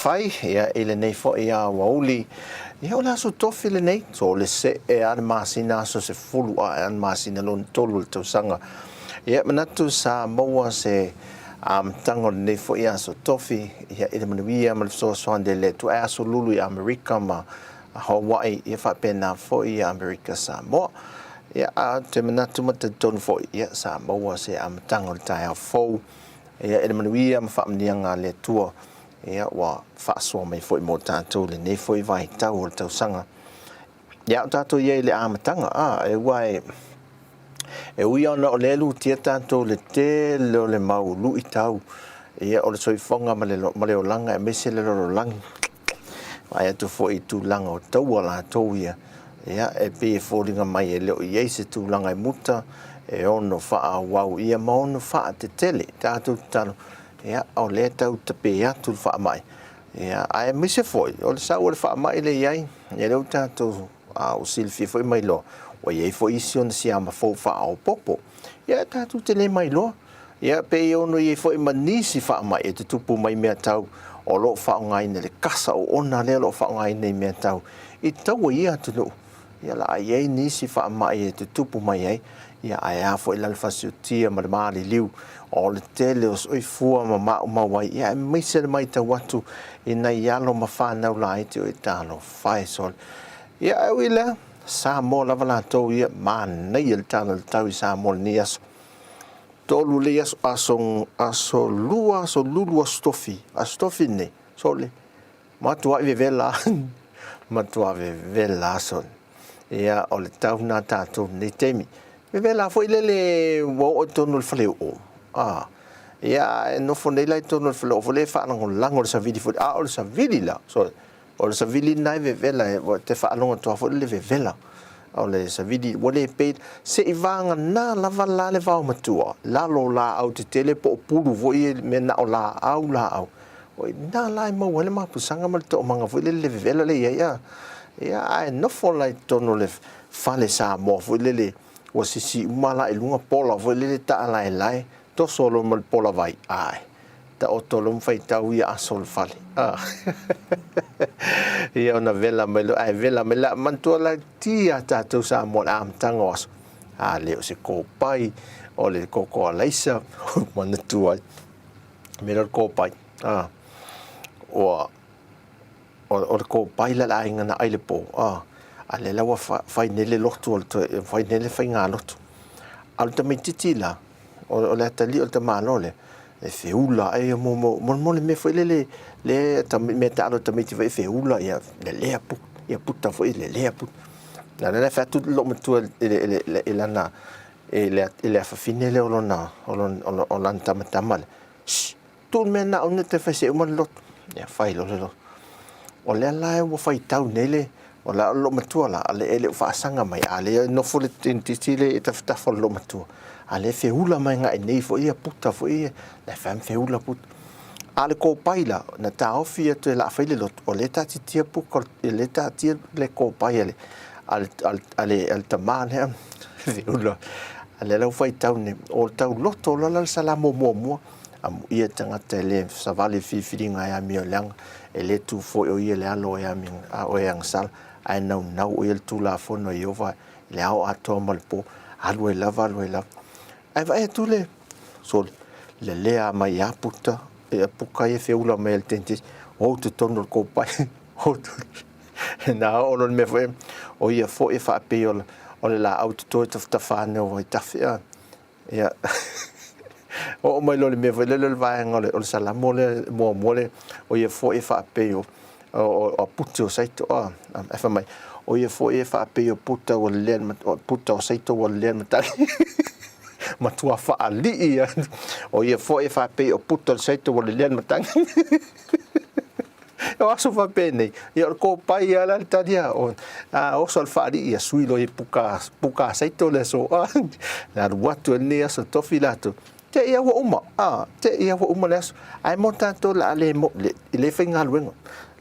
fai, ia, i lenei foi aoauli. Ia, o le aso tofi lenei, so o le see a le masina aso 10 ae a le masina lona tolu o le tausaga. Ia, manatu sa maua se amataga o lenei foi aso tofi, ia, i le manuia ma le fesoasoani a le Atua. E aso lulu i Amerika ma Hawaii, ia faapena foi i Amerika Samoa. Ia, a te manatu ma talitonu foi, ia, sa maua se amataga o le taeao fou, ia, i le manuia ma faamanuiaga a le Atua, ia, ua faasoa mai foi mo tatou lenei foi vaitau o le tausaga. Ia, o tatou i ai i le amataga, a, e ua e, e ui ona o lea e lutia tatou le tele o le mau luitau, ia, o le soifuaga ma le, ma le olaga aemaise le lalolagi. Vaai atu foi i tulaga o taua latou ia, ia, e pei e foliga mai e le o i ai se tulaga e muta e ono faaauau ia ma ono faatetele. Tatou tatalo, ia, o lea e tau tape atu le faamai, ia, ae aemaise foi o le sau o le faamai lea e i ai, ia lea ua tatou ua silafia foi ma iloa, ua i ai foi isi ona siama fou faaopoopo. Ia, tatou te le mailoa. Ia, pe i ono i ai foi ma nisi faamai e tutupu mai mea tau o lo o faaaogaina le kasa oona lea o lo o faaaogaina i mea tau i taua i ia atunuu. Ia, la a i ai nisi faamai e tutupu mai ai, ia, ae a foi la le fasiotia ma le maliliu o le tele o soifua ma maumau ai, ia, aemaise le matau atu i nai alo ma fanau laiti o talofa e sole. Ia, ae ui i lea, Samoa lava latou ia, manaia le tala o le tau i Samoa i lenei aso. Tolu lei aso, aso, aso lua, aso lulu, aso tofi, aso tofi lenei, sole, matuai vevela, matua vevela sole. Ia, o le tau lena tatou lenei taimi. Vevela foi lele ua oo i totonu o le faleoo. Ah, ia, e nofo nei la i totonu o le faleoo foi lele e faalagolago i le savili foi, a o le savili la, sole, O le savili lena e vevela, e te faalogo atu lava foi le vevela o le savili, ua le pei, se i vagana lava la le vaomatua, lalo o laau tetele po o pulu foi ia, mea na o laau, laau. O i ina la e maua ai le mapusaga ma le toomaga foi lele, le vevela lea e i ai, a. Ia, ae nofo la i totonu o le fale Samoa foi lele, ua sisi uma la i luga pola foi lele taalaelae, toso loa ma le pola vai, ae taoto loa ma faitau ia aso o le fale. Ah. Ia ona vela mai loa, ae vela mai la, manatua la ti a tatou Samoa i le amataga o aso. A le o se kopai, o le koko alaisa, manatua ai. Mea lea o le kopai. Ah. Ua, o le kopai la le aiga na ai le po. Ah. A lea la ua fai nei le lotu, fai nei le faiga lotu. A o le tamaititi la, o le atalii o le tamaloa lea, e feula ai ia mo, mo, mo, mo le mea foi lele, le mea taalo tamaiti foi e feula ia lelea ia puta foi lelea puta. Na lea fai atu lou matua i lana i le afafine lea o lona o lona o lana tamatama lea. Shh, tuu le mea na au te fai se uma le lotu. Ia fai loa le lotu. O lea la ua faitau nei le o la o lou matua la, e le o faasaga mai, a lea e nofo le tamaitiiti lea i tafatafa o le loomatua, a lea e feula mai agai nei foi ia puta foi ia, la e fai ma feula puta. A o le kopai la, na taofi atu e laa fai le lotu, o lea e taatitia puka, o lea e taatia le kopai a le, a le, a le, a le, a le tamā lea, feula. A lea la ua faitau nei, o le tauloto loa la le Salamo muamua, Amuia tagata e le savali i le filifiliga e amioleaga, e le tu foi o ia i le alo o e agasala, ae naunau o ia i le Tulafono a Ieova i le ao atoa ma le po, alu ai lava, alu ai lava. Ae vaai atu le soli, lelea mai ia puta, ia puka ia feula mai e le dentist, o totonu o le kopai, o na oo loa le mea foi, o ia foi e faapei o le laau toto e tafatafa ane o vaitafe, a. Ia, oo mai loa i le mea foi lele o le vaega o le Salamo lea muamua lea, o ia foi e faapei o apute o saito, ae fai mai, o ia foi e faapei o puta ua lelea o puta o saito ua lelea le matagi. Matua faalii ia. O ia foi e faapei o puta o le saito ua lelea le matagi. O aso faapenei, ia o le kopai lava la le tali a, o, a oso le faalii ia sui loa i puka, puka saito le aso, a, na alu atu e lenei aso tofi latou. Te i ua uma, a, te i ua uma le aso. Ae mo tatou la le mo, le, i le faigaluega,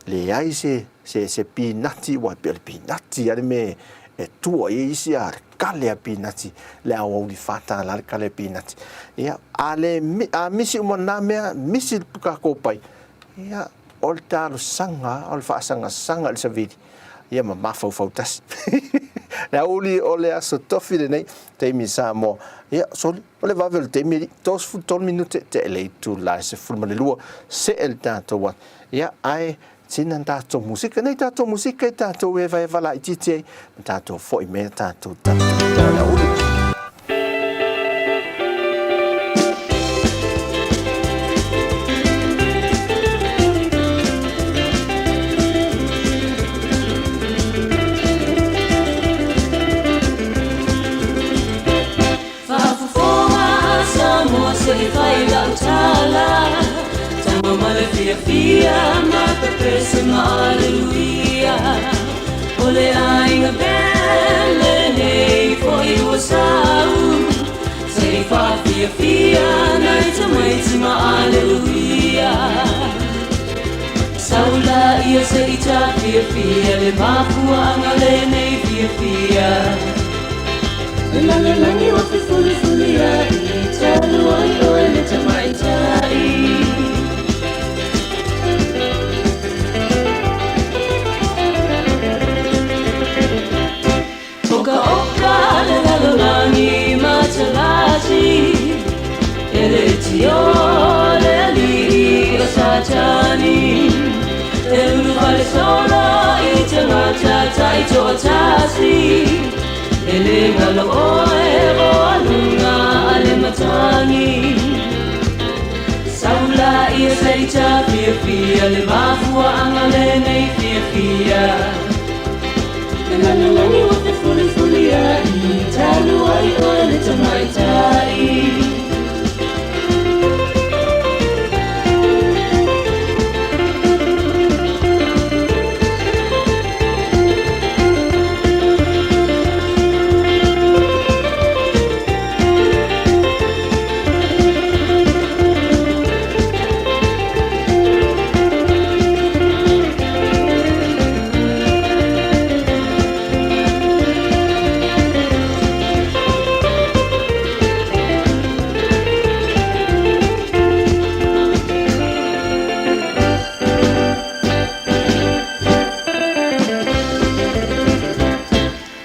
leai se, se, se pinati, ua pei o le pinati a le mea e tua i ai isi a le kale a pinati, le aoauli $4 le kale a pinati. Ia, a le, a misi uma na mea, misi le puka kopai, ia, O le talosaga o le faasagasaga i le savili, ia ma mafaufau tasi. Le aoauli o le aso tofi lenei, taimi Samoa, ia soli, o le vave o le taimi alii, 33 minute te le itula e 12, see le tatou atu. Ia, ae sina tatou musika, nei tatou musika e tatou evaeva laitiiti ai, ma tatou foi mea tatou talatalanoa le aoauli. Faafofoga Samoa se i fai lau tala, Tama ma le fiafia ma pepese ma aleluia. O le aiga pele nei foi ua sau, Se i faafiafia nai tamaiti ma aleluia. Sau laia se i tafiafia le mafuaaga lenei fiafia. Le lalolagi ua fefulifuliai, talu ai oe le tamaitai. Okaoka le lalolagi matalasi, E le tio le alii o Satani. E ulufale solo i tagata taitoatasi, E le galo oe o aluga a le matagi. Sau laia se i tafiafia le mafuaaga lenei fiafia. Le lalolagi ua fefulifuliai, talu ai oe le tamaitai.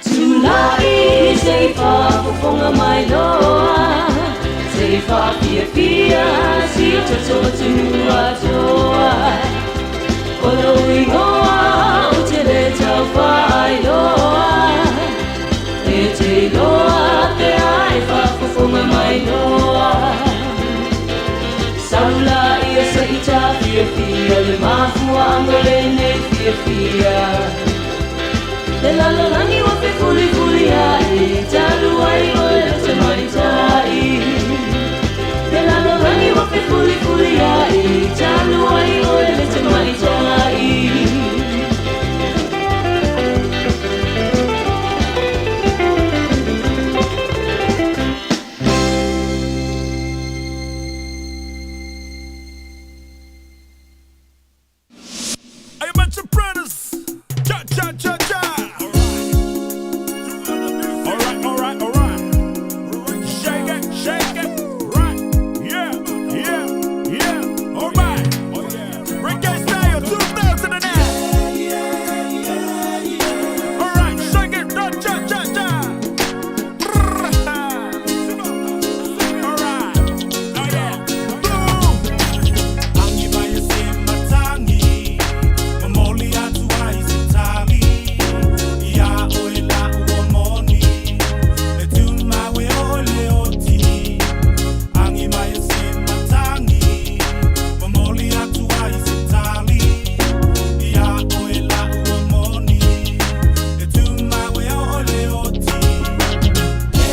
Tulai se i faafofoga mai loa, Se i faafiafia si o tatou atunuu atoa. O lou igoa ou te le tau faailoa, E te iloa pe a e faafofoga mai loa. Sau laia se i tafiafia le mafuaaga lenei fiafia. Le lalolagi ua fefulifuliai, talu ai oe le tamaitai. Le lalolagi ua fefulifuliai, talu ai oe le tamaitai. Hey, bunch of brothers. Cha cha cha cha. All right, all right, all right. Shake it, shake it. Right. Yeah, yeah, yeah. All right. Reggae style 2009. All right, shake it. Cha cha cha cha. All right. Oh yeah. Boom. Agi mai e se matagi, Momoli atu ai se tali, Iā oe la'u omoni, E tumau e oo i le oti. Agi mai e se matagi, Momoli atu ai se tali, Iā oe la'u omoni, E tumau e oo i le oti. E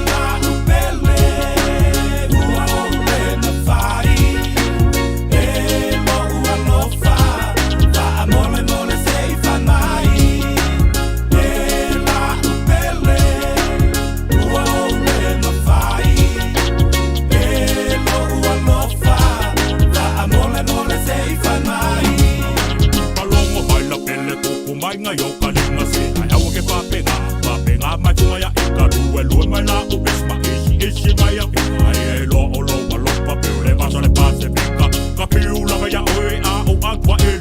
la'u pele, ua ou le mafai, E lo'u alofa, faamolemole se i fai mai. E la'u pele, ua ou le mafai, E lo'u alofa, faamolemole se i fai mai. Palogo mai la pele kuku mai ngai o ka linga se ai aua ke papega papega mai funga ya e ka lue lue mai la u isma isi isi mai ya ai e lo o lo alofa pe o le vasa le Pasefika ka piu lava ia oe a o akua e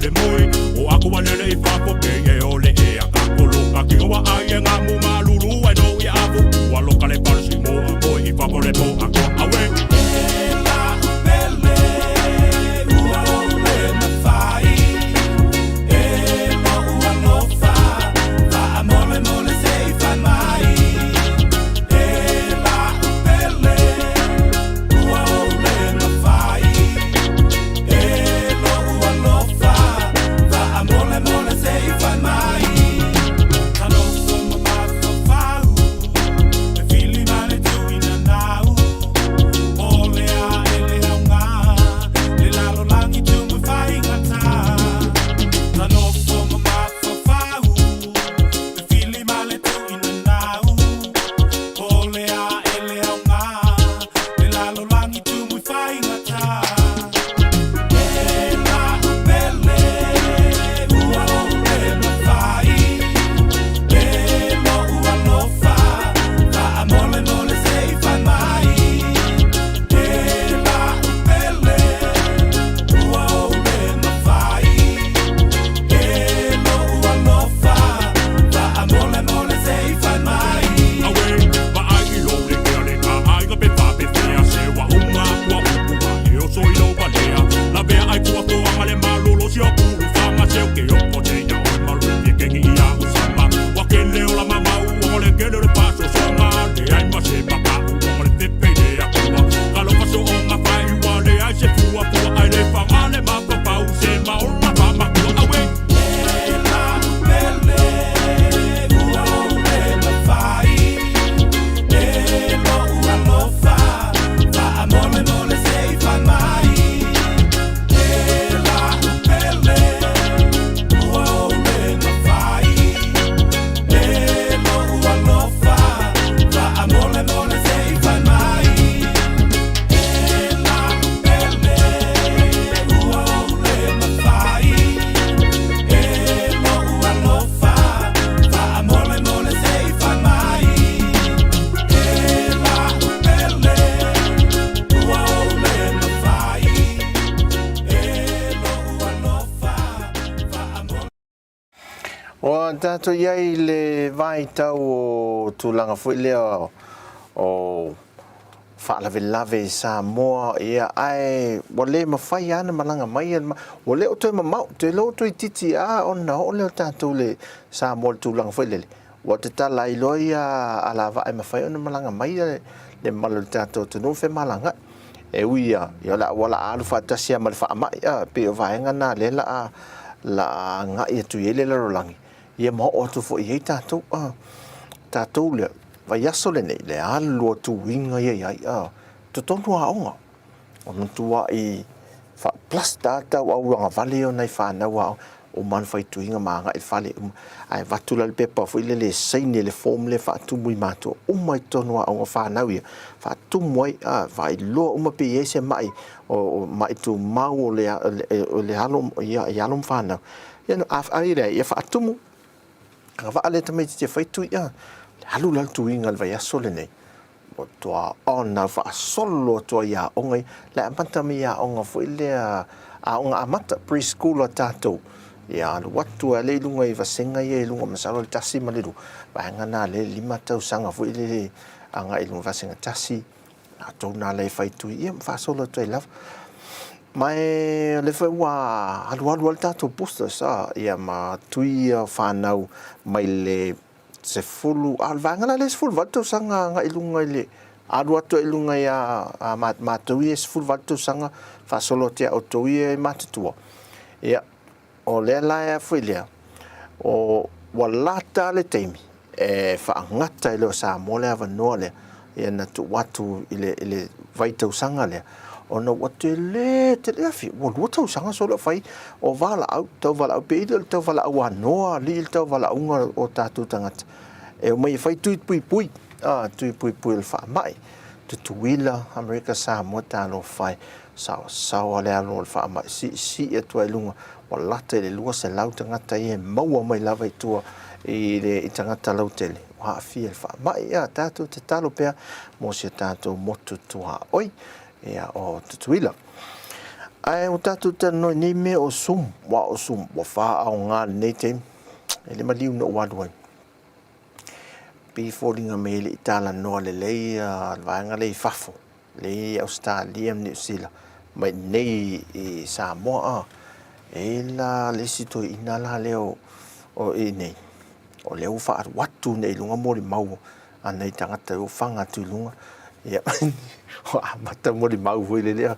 Ua tatou i ai i le vaitau o tulaga foi lea o faalavelave i Samoa, ia, ae ua le mafai lava ona malaga mai ua le o toe mamao, ou te iloa ua toeitiiti lava ona oo lea o tatou i le Samoa i le tulaga foi lele, ua tatala ai loa ia alavaa e mafai ona malaga mai le mamalu o le tatou atunuu ma femalagaai. E ui lava, ia o le a alu faatasi lava ma le faamai, a, pei o vaega na lea la a la a agai atu i ai le lalolagi, ia ma oo atu foi i ai tatou, a. Tatou le vaiaso lenei, le alu atu uiga ia i ai, a, totonu o aoga. Ua matuai faa-plaster lava le tauauagavale ia o nai fanau aoga, uma lava ona fai tuiga ma agai i le fale uma. Ae avatu la le pepa foi lele e saini e le form lea e faatumu i matua uma i totonu o aoga fanau ia, faatumu ai, a, faailoa uma pe i ai se mai o mai tumau o le o le alo i alo ma fanau. Ia a i leai, ia faatumu. Agavaa lea tamaitiiti e fai tui, a, alu la le tuiga i le vaiaso lenei. Ua toa ona faasolo atu ai i aoga ia, le amata mai aoga foi lea, aoga amata, pre-school a tatou. Ia alu atu ai lea i luga i vasega ia i luga, masalo le 1 ma le 2, vaega na lea e 5 tausaga foi lele agai i luga, vasega 1, latou na lea e fai tui, ia ma faasolo atu ai lava. Ma e o lea foi ua alualu ai le tatou boosters, ia ma tui ia fanau mai le 10, a o le vaega la lea e 18 tausaga agai i luga i le alu atu ai i luga ia matou ia e 18 tausaga faasolo atu ia outou ia e matutua. Ia, o lea la e foi lea, o, ua lata le taimi e faagata ai loa e Samoa le avanoa lea, ia na tuu atu i le, i le vaitausaga lea, ona ua tele tele afi, ua 2 tausaga solo o fai o valaau, tau valaau pe le o le tau valaau anoa alii le tau valaauga o tatou tagata e omai e fai tui puipui, a, tui puipui o le faamai. Tutuila, Amerika Samoa, talofa e, saosaoa le alo o le faamai, siisii atu ai i luga, ua lata i le 200 tagata ia e maua mai lava i tua i le i tagata lautele ua aafia i le faamai. Ia, tatou tatalo pea mo si a tatou motu tuaoi, ia, o Tutuila. Ae ua tatou talanoa i nei mea o Zoom, aua o Zoom ua faaaoga i lenei taimi, e le maliu na ou alu ai. Pei e foliga mai e le i talanoa lelei le vaega lea i fafo, lea i Ausetalia ma Niu Sila, ma i inei i Samoa. A, e i ai la le isi toeaina la lea o i inei, o lea ua faaalu atu nei i luga molimau a nai tagata ua fana atu i luga, ia, ua amata molimau foi lele,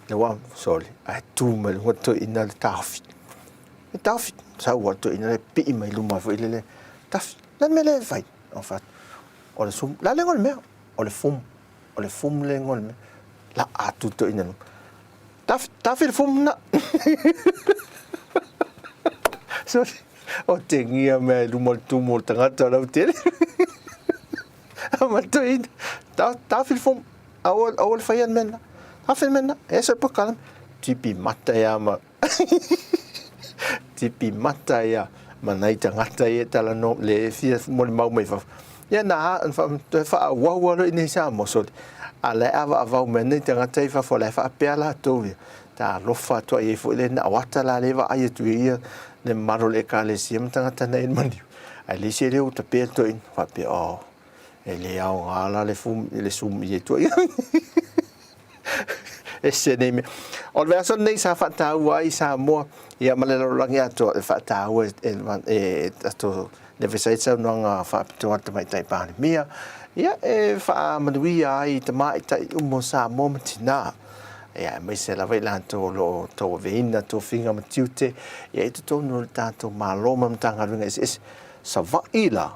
lea ua, sole, ae tu mai luga le toeaina le taofi. E taofi, sau lava le toeaina lea pii mai luma foi lele, taofi, o le a le mea lea e fai? Ou fai atu, o le Zoom, o le a le igoa o le mea? O le fum, o le fum le igoa o le mea. Laa atu le toeaina i luma, taofi, taofi le fum lena. Sole, otegia mea i luma o le tumu o le tagata o lautele. Ma toeaina, taofi le fum, aua, aua le faia le mea lena. Taofi le mea lena, e ese le polokalame. Tipi mata ia ma Tipi mata ia ma nai tagata ia e talanoa le fia molimau mai fafo. Ia na toe faaauau loa i inei i Samoa, sole, a la e avaavau mai nei tagata i fafo, la e faapea latou ia, talofa atu ai foi le na o ata la le vaai atu i ia le mamalu o le ekalesia ma tagata na i le maliu. Ae le isi e le ua tapea le toeaina, faapea, oh, e le aoga la le fum, le sum i e tua Ese nei mea. O le vaiaso lenei sa faataua ai Samoa ia ma le lalolagi atoa e faataua e, e, e tatou le fai sai saunoaga faapitoa a le Tamaitai Palemia ia e faamanuia ai i tamaitai uma o Samoa ma tinā ia aemaise lava i latou o lo o tauaveina tofiga ma tiute ia i totonu o le tatou Malo ma Matagaluega eseese. Savaii la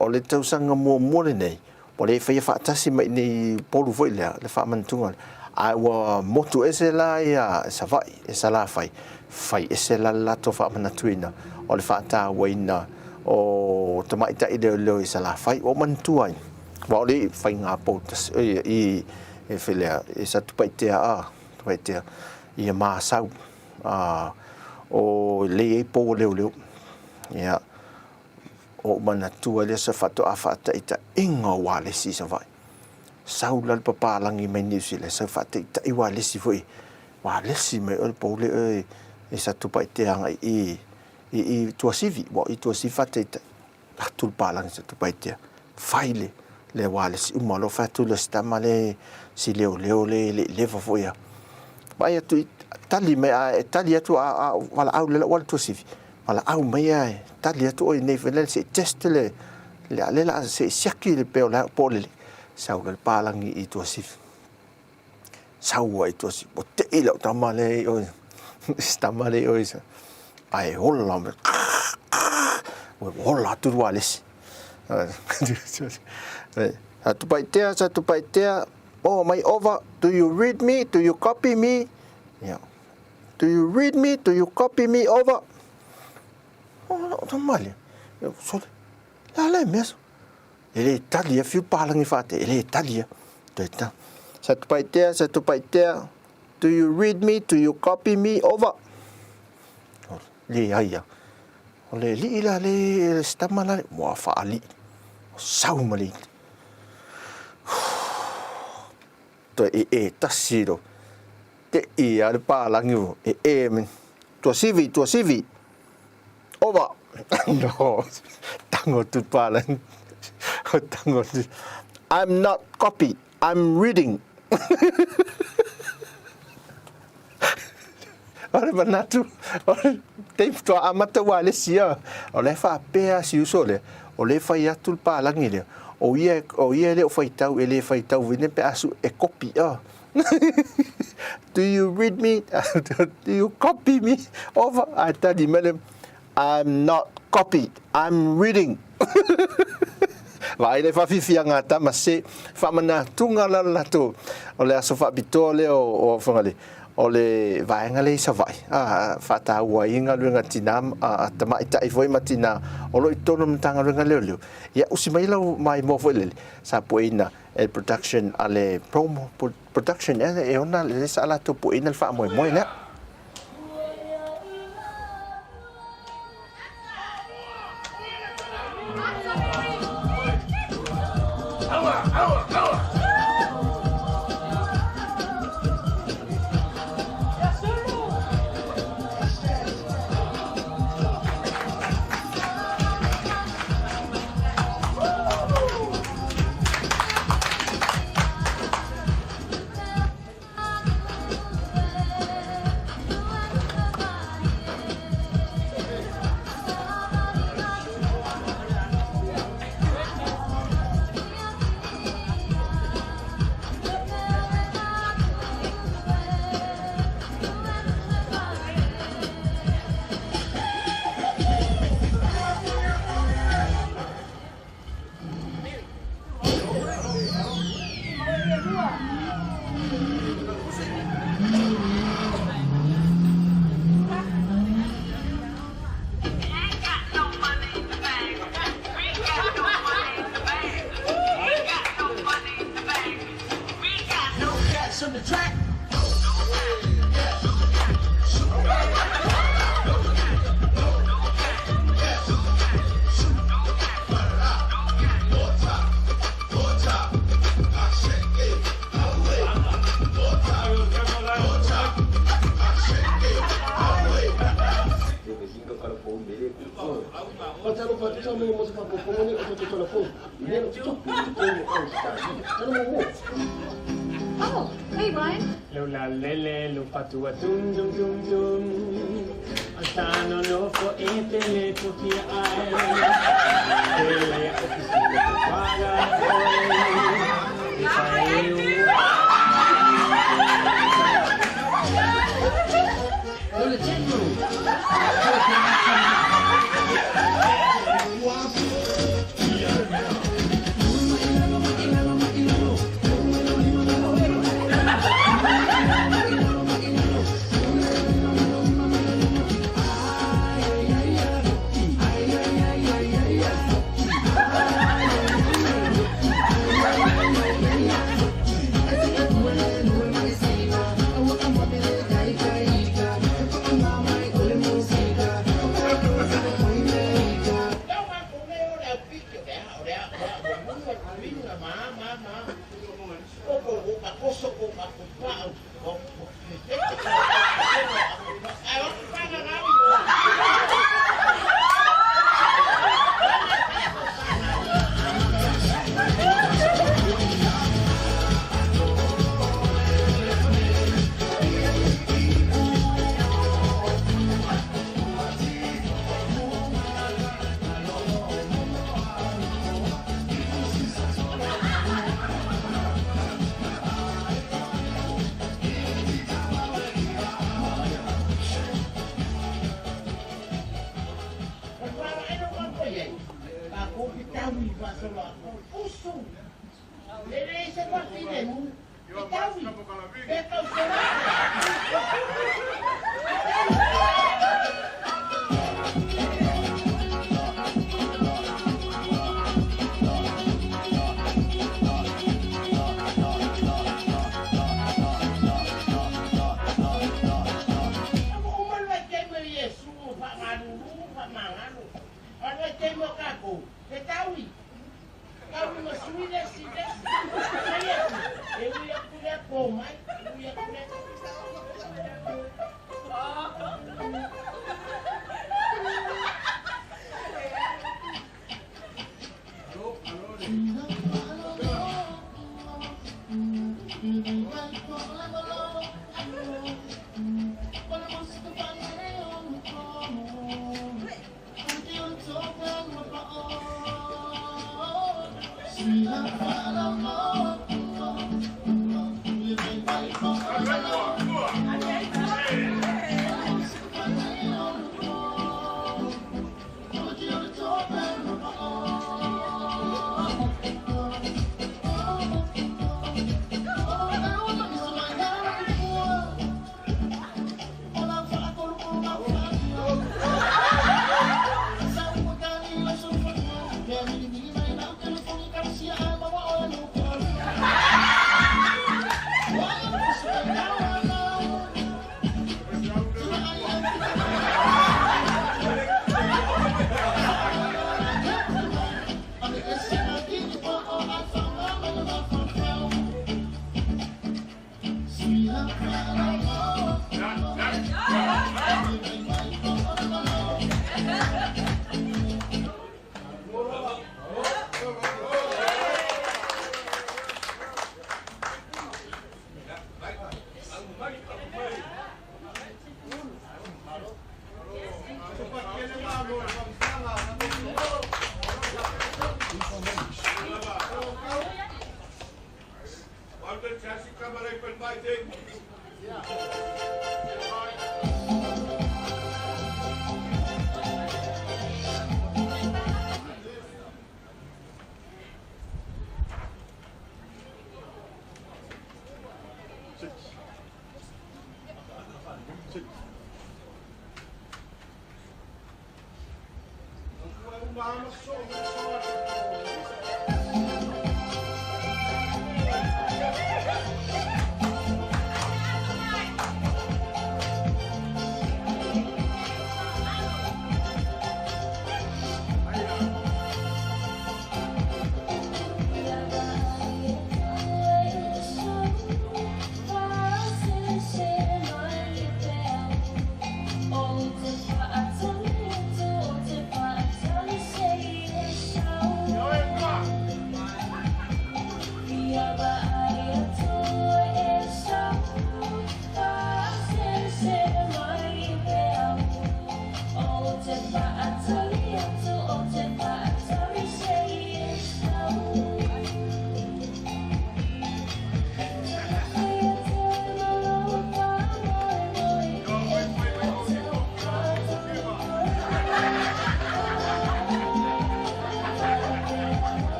O le tausaga muamua lenei, ua le faia faatasi ma i inei i Upolu foi lea, le faamanatuga lea. Ae ua motu ese la ia Savaii e Salafai, fai ese la le latou faamanatuina o le faatauaina o tamaitai leoleo i Salafai. Ua ou manatua ai, aua o le faiga poutasi, i, e fai lea, i Satupaitea, a, Satupaitea, ia Masau, a, o lea e i ai pou o leoleo. Ia, Ua ou manatua i le aso faatoa faataitaiga o ualesi i Savaii. Sau la le papalagi mai Niu Sila, sau faataitai ualesi foi, ualesi mai oe le poule oe i Satupaitea agai i i i Tuasivi, ua i Tuasivi faataitai, atu le palagi i Satupaitea, fai le le ualesi uma loa fai atu le si tama lea si leoleo lea e le i leva foi a vaai atu i tali mai a e tali atu a a valaau le lau alu Tuasivi, valaau mai a e tali atu oe nei foi lele se i test le le a le la se i siaki le pe o le po o le sau le palagi i Tuasivi. Sau ai Tuasivi, ua tei lau tama lea i oe, si tama lea i oe ae ola mai, ua ola atu le ualesi. Satupaitea, Satupaitea, oo mai over, do you read me, do you copy me? Ia. Do you read me, do you copy me over? Oh, lau tama lea, sole, le a le mea so. E le tali a fiu palangi whaate, e le tali a. Toe ta. Satupaitea, Satupaitea, do you read me, do you copy me, over? Le ai a. O le alii la le, le tama la, ua faalii. Sau ma le iti. Toe e e tasi ro. Te i a le pālangi o, e e me. Tuasivi, tuasivi. Ova! No, tango tu pālangi. O tango tu. I'm not copy, I'm reading. O le manatu, o le taimi faatoa amata ua alesi ia, o la e faapea si uso lea, o lea e fai atu le palagi lea, o ia, o ia e le o faitau, e le faitau vine pe a su, e kopi, oh. Do you read me? Do you copy me? Over, ae tali mai le, I'm not copied, I'm reading. Vaai le whawhiwhia ngā tama se whamanātunga la latou o le aso whaapitoa lea o, o Whangarei, o le vaega lea i Savaii, a, whaataua ai galuega tinā, a, a tamaitai foi ma tinā, o lo o i totonu o le Matagaluega Leoleo. Ia, usi mai lau maimoa foi lele, sa pueina e le production a le promo, production ea e ona le sa latou pueina le faamoemoe lea.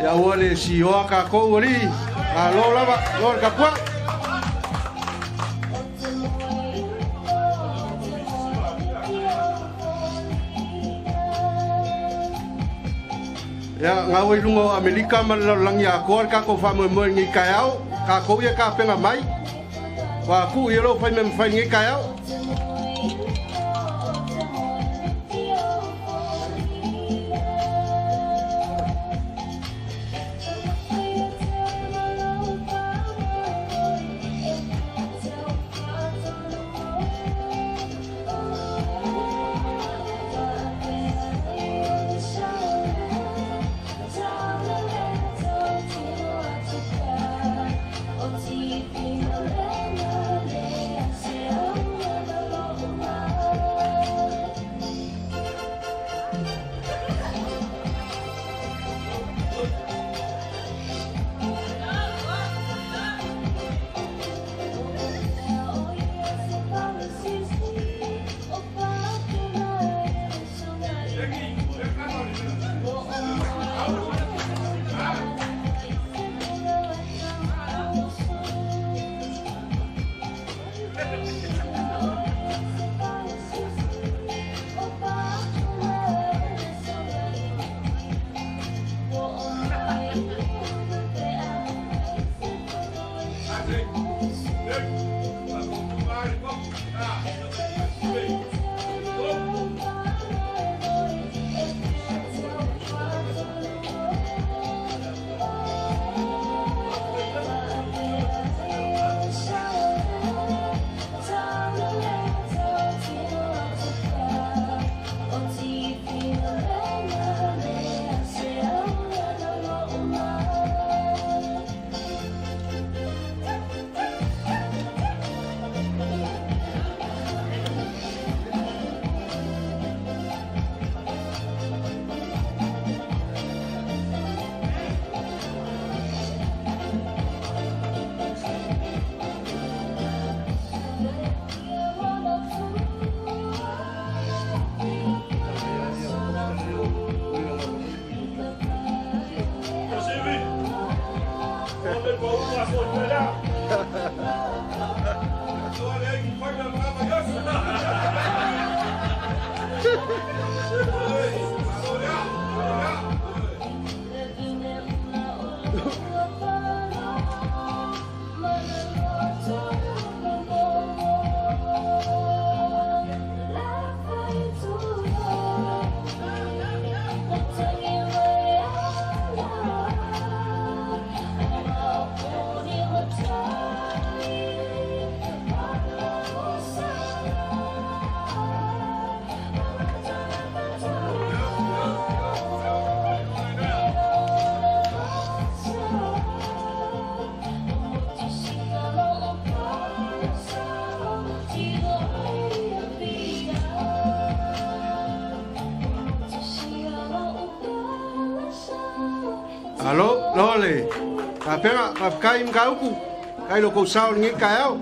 Ia ua le sioa kākou alii, malo lava, lo le tapuaʻi. Ia gaua i luga o Amelika ma le lalolagi atoa le tatou faamoemoe i lenei taeao, tatou ia tapena mai, ua tuu i ai lou faimea mafai i lenei taeao. Alo, lole. Tapega, faafetai i mataupu, kai lo kou sao i lenei taeao.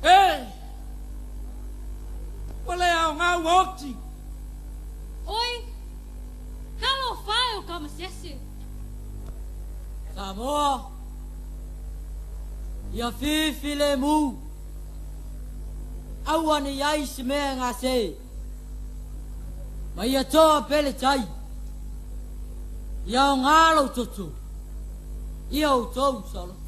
E! Ua le aoga ua oti. Oi! Talofa e o Kamasese! Samoa, ia fifilemu, aua ne i ai se mea e gase, ma ia toa pea le tai, ia aoga lou toto, ia outou saoloto.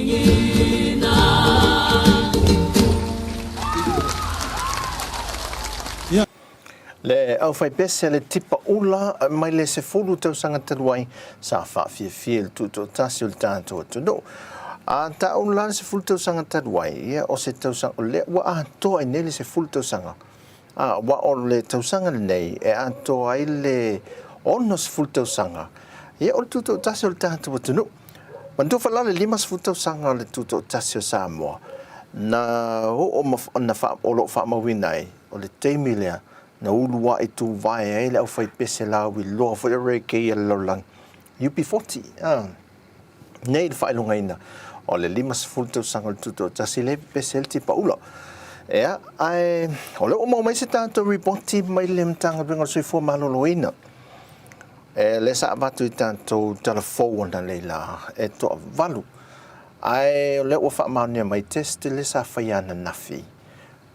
Ligina. Le aufaipese a le tipa ula mai le 10 tausaga talu ai sa faafiafia i le tutoatasi o le tatou atunuu. A tau la le 10 tausaga talu ai, ia o se tausaga o lea ua atoa ai nei le 10 tausaga. A, aua o le tausaga lenei e atoa ai le 60 tausaga, ia o le tutoatasi o le tatou atunuu. Manatua foi la le 50 tausaga o le tutoatasi o Samoa, na oo ma, na faa, o lo o faamauina ai, o le taimi lea na uluai tuvae ai le aufaipese lauiloa foi o reggae a le lalolagi, UB40, a, nei le faailogaina o le 50 tausaga o le tutoatasi lea e pepese ai le tipaula. Ea, ae o lea ua maua mai se tatou ripoti mai le Matagaluega o le Soifua Maloloina, e lea sa avatu i tatou tala fou analeila e toavalu, ae o lea ua faamaonia mai test lea sa faia ananafi,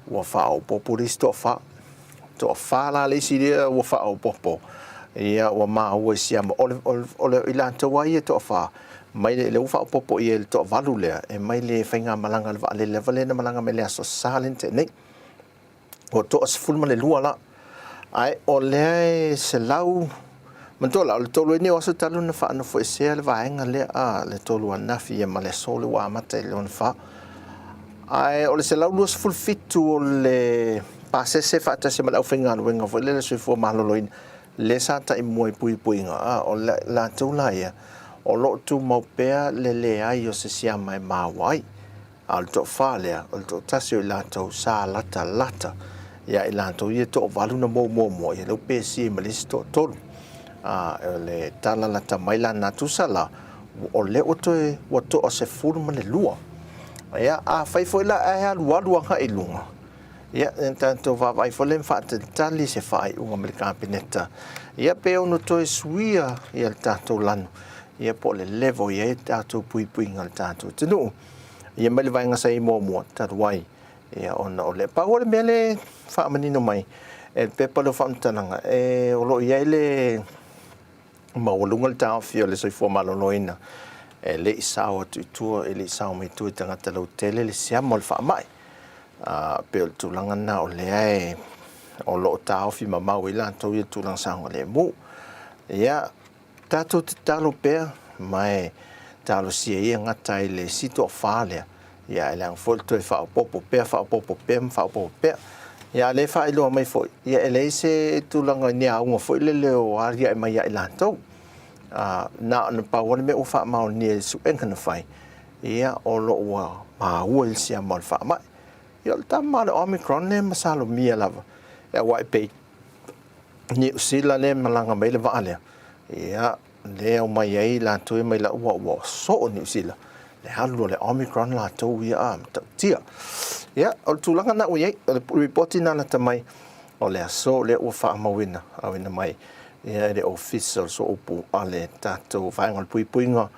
Ua faaopoopo le isi toafa. Toafa la le isi lea ua faaopoopo. Ia, ua maua i siama. O le, o le, o le, i latou lava ia e toafa, mai le, lea ua faaopoopo i ai le toavalu lea, e mai le faigamalaga a le vaalele lava lea na malaga mai le Aso Sa lea na tea nei. Ua 12 la. Ae o lea e 100, manatua la, o le tolu ai nei o aso talu ona faanofoesea le vaega lea, a, le tolu ananafi ia ma le aso lea ua amata i le lona fa. Ae o le 127 o le pasese faatasi ma le aufaigaluega foi lea le soifua maloloina lea sa taimua i puipuiga, a o latou la ia o lo o tumau pea le leai o se siama e maua ai. A o le toafa lea, o le toatasi o i latou sa latalata ia i latou ia e toavalu na mou muamua, ia lea ua pesia ai ma le isi toatolu. A o le tala lata mai la na tusa la, o lea ua toe ua toa 12. Ia, afai foi la ae alualu agai i luga, ia, ia tatou vaavaai foi lea ma faatalitali se faaiuga mai le Kapeneta, ia pe ono toe suia ia le tatou lanu, ia po o le level e i ai le tatou puipuiga o le tatou atunuu. Ia mai le vaega sa i ai muamua talu ai, ia ona o le pau o le mea lea e faamanino mai e le pepa lea o faamatalaga, e o lo o i ai le maualuga le taofi o le soifua maloloina e le i sao atu i tua, e le i sao mai tua i tagata lautele le siama o le faamai. A, pei o le tulaga lena o lea e, o lo o taofi mamao ai latou ia tulaga saogalemu. Ia, tatou tatalo pea ma e talosia ia gata ai le isi toafa lea, ia e leaga foi le toe faaopoopo pea, faaopoopo pea ma faaopoopo pea. Ia a o lea e faailoa mai foi, ia e leai se tulaga i ni auga foi lele o aliae mai ia i latou. A, na ona pau lava le mea ua faamaonia i le suega na fai, ia o lo o ua maua i le siama o le faamai. Ia o le tama a le Omicron lea e masalomia lava, aua e pei Niu Sila lea e malaga mai ai le vaa lea, ia lea e omai ai latou ia mai la ua ua soo Niu Sila le alu o le Omicron latou ia a matautia. Ia o le tulaga na ua i ai, o le ripoti na lata mai o le aso lea ua faamauina auina mai ia e le Ofisa o le Sooupu a le tatou Vaega o le Puipuiga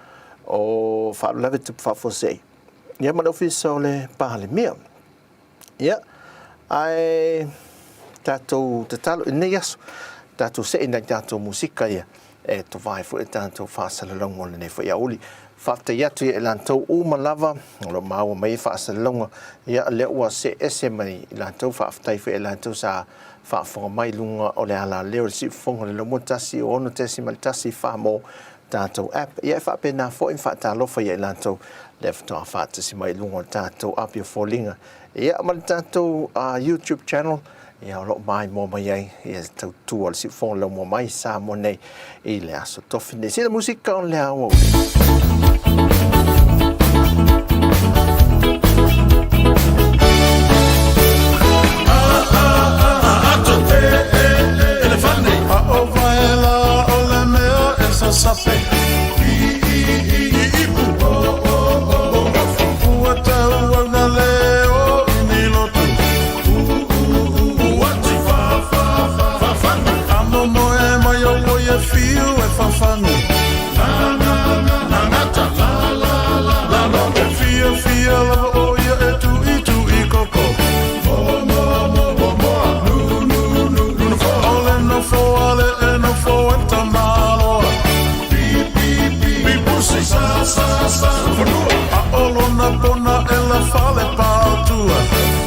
o Faalavelave Tupu Faafuasei ia ma le Ofisa o le Palemia. Ia, ae tatou tatalo i lenei aso, tatou see i nai tatou musika ia e tovae foi le tatou faasalalauga o lenei foi aoauli. Faafetai atu ia i latou uma lava o lo o maua mai ai faasalalauga, ia lea ua see ese mai i latou, faafetai foi ia i latou sa faafofoga mai i luga o le alaleo o le siufofoga o le laumua 106.1 mo tatou app. Ia e faapena foi ma faatalofa ia i latou lea faatoa faatasi mai i luga o le tatou api o foliga ia ma le tatou YouTube channel ia o lo o maimoa mai ai ia le tautua o le siufofoga laumua mai Samoa nei i le aso tofi nei. Sina musika o le aoauli. lona pona e la fale patua.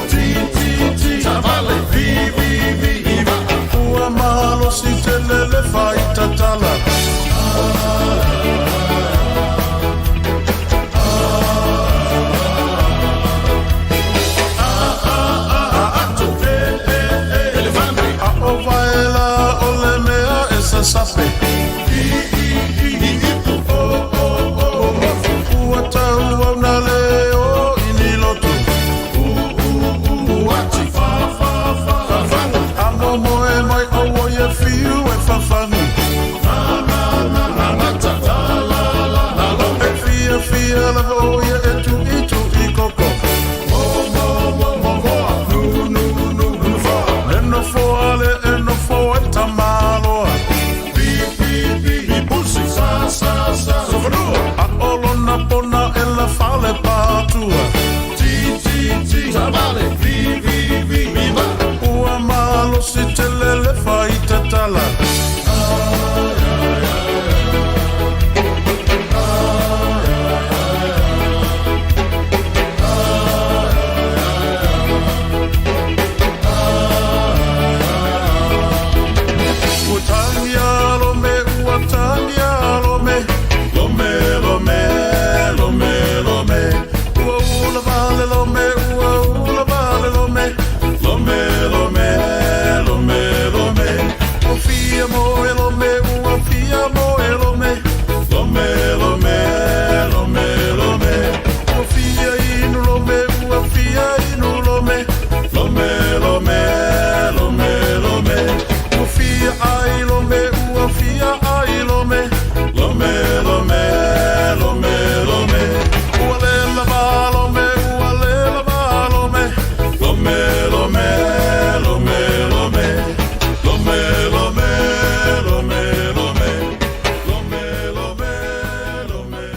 Ti ti ti Tavale vi vi vi Viva Ua malosi tele le faitatala. A o vaela o le mea e sasape. I i i i ipu o o o Ua tau au na le o i ni lotu. U u u Ati fa fa fa Fafagu A momoe mai o oi e fiu e fafagu. Na na na na ngata La la la la lo E fia fia lava o ia e tui tui koko. Mo mo mo mo moa Nu nu nu nu foa Le nofoa le e nofo e tamaloa. Pi pi pi I pusi Sa sa sa Sofanua A o lona pona e la fale patua. Ti ti ti Tavale Vi vi vi Viva Ua malosi tele le faitatala. Ua tagia lome, ua tagia lome, lome, lome, lome, lome. Ua ula vale lome, ua ula vale lome, lome, lome, lome, lome. Ua fia moe lome, ua fia moe lome, lome, lome, lome, lome. Ua fia inu lome, ua fia inu lome, lome, lome, lome, lome. Ua fia ai lome, ua fia ai lome, lome, lome, lome, lome. Ua lela va lome, ua lela va lome, lome, lome, lome, lome. Lome, lome, lome, lome. Lome, lome, lome, lome.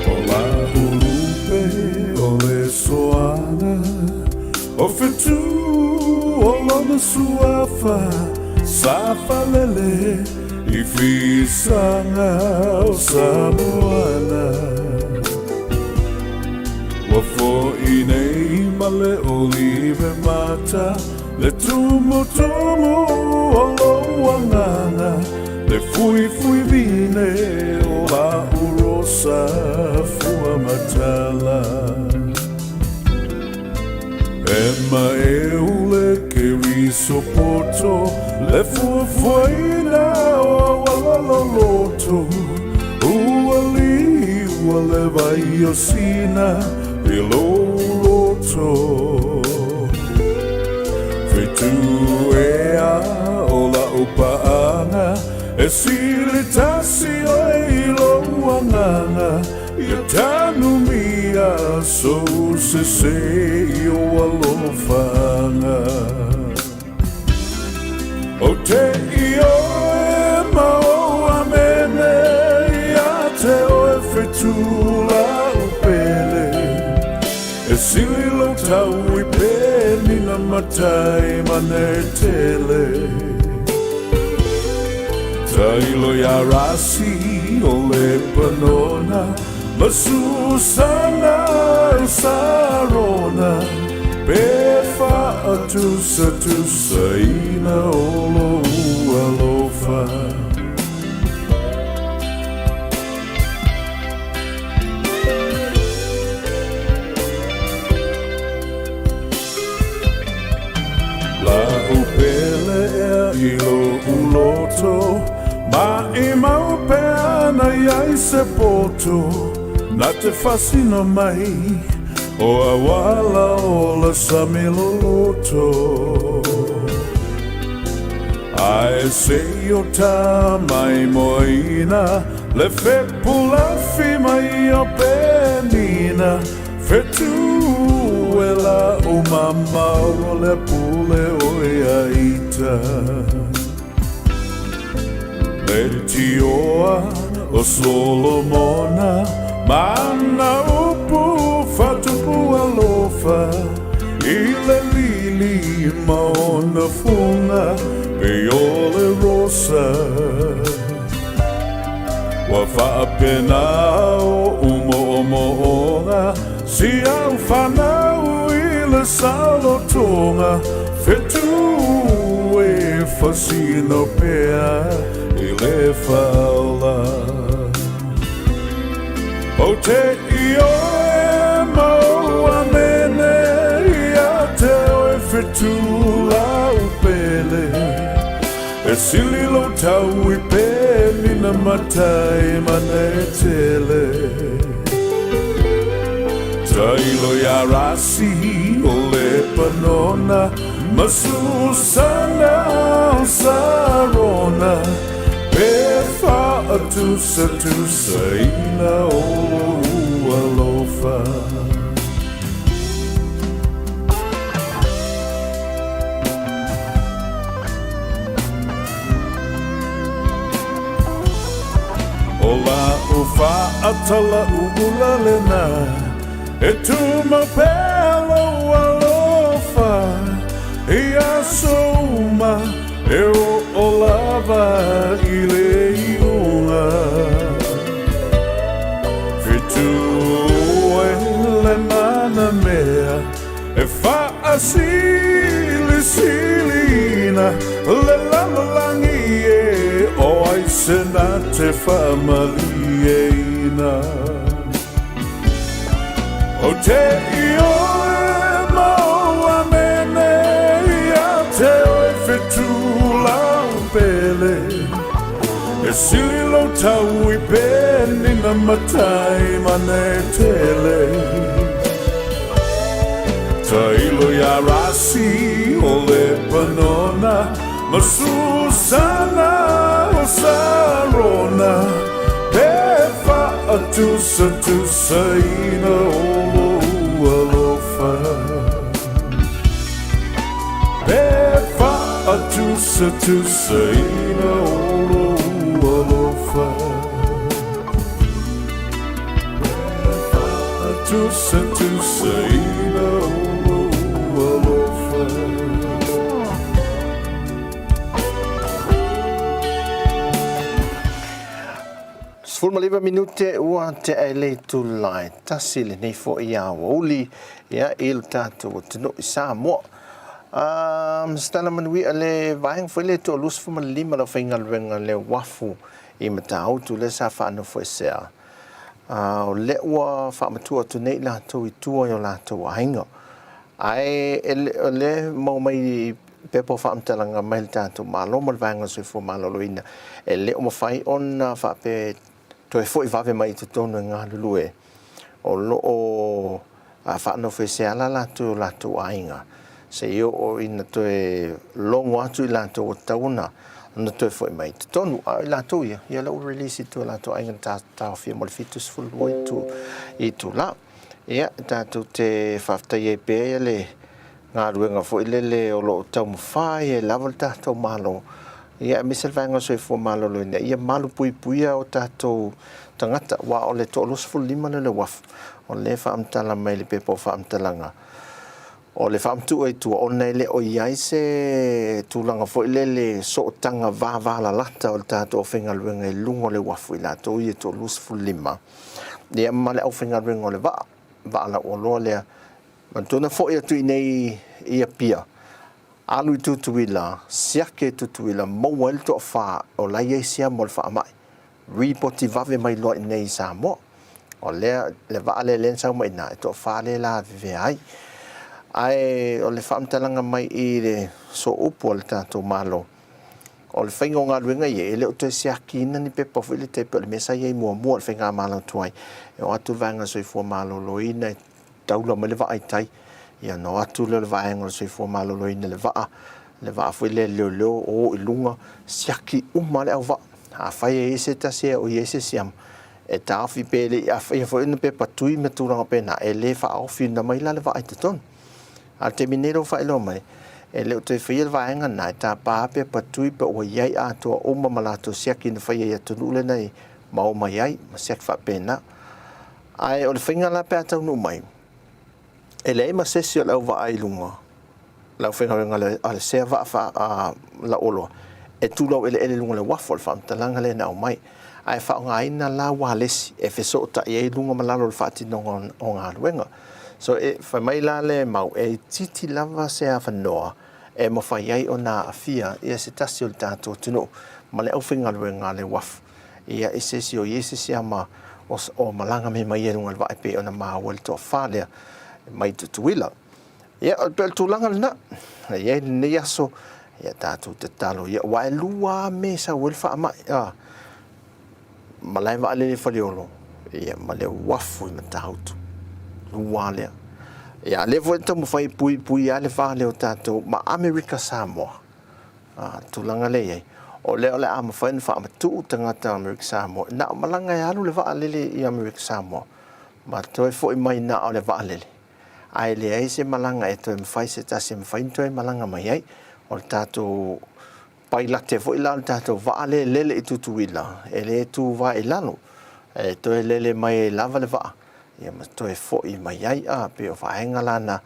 O la ulupe o le soaga O fetu o lona suafa Sa falele i fisaga o Samoana. Ua fo'i nei ma le olive mata Le tumutumu o lou agaga Le fuifui vine o la'u rosa fua matala. E maeu le keriso poto Le fuafuaina o auala loloto Ua liua le vai o Sina i lou loto. Fetu ea o la'u paaga E sili tasi oe i lou agaga Ia tanumia sou sese i ou alofaga. Ou te ioe ma ou amene Ia te oe fetu la'u pele E sili lou tau i penina matai ma netele. Tailo ia Rasi o Lepanona Ma Susana o Sarona Pe faatusatusaina o lou alofa. La'u pele ea i lo'u loto Maʻimau pe ana i ai se poto Na te fasina mai o auala o le sami loloto. Ae se i o ta maimoaina Le fepulafi mai o Penina Fetu e la'u mamao le pule o ia ita. Leitioa o Solomona ma ana upu faatupu alofa i le lili ma ona fuga pei o le rosa. Ua faapena oʻu moʻomoʻoga si au fanau i le saolotoga fetu e fasino pea i le faaola. Ou te ioe ma ou amene ia te oe fetu lau pele. E sili lou tau i penina matai manetele. Tailo iā Rasi o Lepanona ma Susana o Sarona pe faatusatusaina o lou alofa. O la'u faatalauula lena e tumau pea lou alofa i aso uma e oo lava i le iuga. Fetu e le mana mea e faasilisiliina le lalolagi e o ai se na te faamalieina. Ou te ioe ma ou amene ia te oe fetu lau pele. E sili lou tau i penina matai manetele. Tailo iā Rasi o Lepanona ma Susana o Sarona pe faatusatusaina o lou alofa. Pe faatusatusaina o lou alofa. Pe faatusatusaina o lou alofa. 19 minute ua tea i le itula e tasi lenei foi aoauli ia i lo tatou atunuu i Samoa. Um, se tala manuia le vaega foi le 25 le aufaigaluega le uafu i Matautu lea sa faanofoesea. O lea ua faamatuu atu nei latou i tua i o latou aiga. Ae o lea e maua mai i pepa o faamatalaga mai le tatou Malo ma le Vaega o le Soifua Maloloina, e le o mafai ona faapea e toe foi vave mai i totonu e galulue, o lo o faanofoesea la latou i o latou aiga, seia oo ina toe logo atu i latou ua tatau ona toe foi mai i totonu. A o i latou ia, ia o lea ua release i tua i o latou aiga na taofia mo le 72 itula. Ia, tatou te faafetai ai pea le galuega foi lele o lo o taumafai ai lava le tatou Malo, ia aemaise le Vaega o le Soifua Maloloina ia malupuipuia o tatou tagata, aua o le toa-25 lea o le uafu, o lea e faamatala mai i le pepa o faamatalaga, o le faamatuu ai tua ona e le o i ai se tulaga foi lele sootaga vavalalata o le tatou aufaigaluega i luga o le uafu i latou ia e toa-25, ia ma le aufaigaluega o le vaa, vaa lauoloa lea. Manatua na foi atu i inei i Apia, alu i Tutuila, siaki e Tutuila, maua ai le toafa o la e i ai siama o le faamai. Ripoti vave mai loa i inei i Samoa. O lea, le vaa lea lea na sau mai i ina, e toafa lea e lavevea ai. Ae o le faamatalaga mai i le sooupu a le tatou Malo, o le faiga o galuega ia, e le o toe siakiina ni pepa foi lea tai pei o le mea sa i ai muamua i le faigamalo tuai, e o atu le Vaega o le Soifua Maloloina e taula mai le vaa i tai, ia ona o atu lea o le Vaega o le Soifua Maloloina i le vaa, le vaa foi lea leoleo o i luga, siaki uma lava le auvaa. Afai e i ai se tasi e o i ai se siama, e taofi pe le i afaia foi ona pepa tui ma tulaga faapena, e le faaofi ona mai la le vaa i totonu. A o le taimi nei lea ua faailoa mai, E le o toe faia le vaega lena, e tapa lava pepa tui pe ua i ai atoa uma ma latou siaki na faia i atunuu lea na ma o mai ai, ma siaki faapena. Ae o le faiga la pe a taunuu mai, e leai ma se isi o le auvaa i luga, le aufaigaluega a le sea vaa faa, a, lauoloa, e tu laueleele i luga o le uafu, o le faamatalaga lea na aumai. Ae faaaogaina la ualesi e fesootai ai luga ma lalo o le faatinoga o galuega. So e fai mai la le mau, e itiiti lava se avanoa e mafai ai ona aafia ia se tasi o le tatou atunuu ma le aufaigaluega a le uafu ia i se isi o i ai se siama o malaga mea mai ia i luga o le vaa e pei ona maua i le toafa lea mai Tutuila. Ia, e pei o le tulaga lena e i ai lenei aso, ia tatou tatalo ia, aua e lua lava mea e sau ai le faamai, a, malae vaalele i Faleolo, ia ma le uafu i Matautu. Lua lava lea. Ia, a lea foi e taumafai e puipui lava le va lea o tatou ma Amerika Samoa. A, tulaga lea e i ai, o lea o le a mafai ona faamatuu tagata Amerika Samoa, na o malaga e alu le vaalele i Amerika Samoa, ma toe foi mai na o le vaalele. Ae leai se malaga e toe mafai se tasi e mafai ona toe malaga mai ai. O le tatou pailate foi la o le tatou vaa lea e lele i Tutuila, e le tuvae i lalo, e toe lele mai ai lava le vaa, ia ma toe foi mai ai. A, pei o vaega la na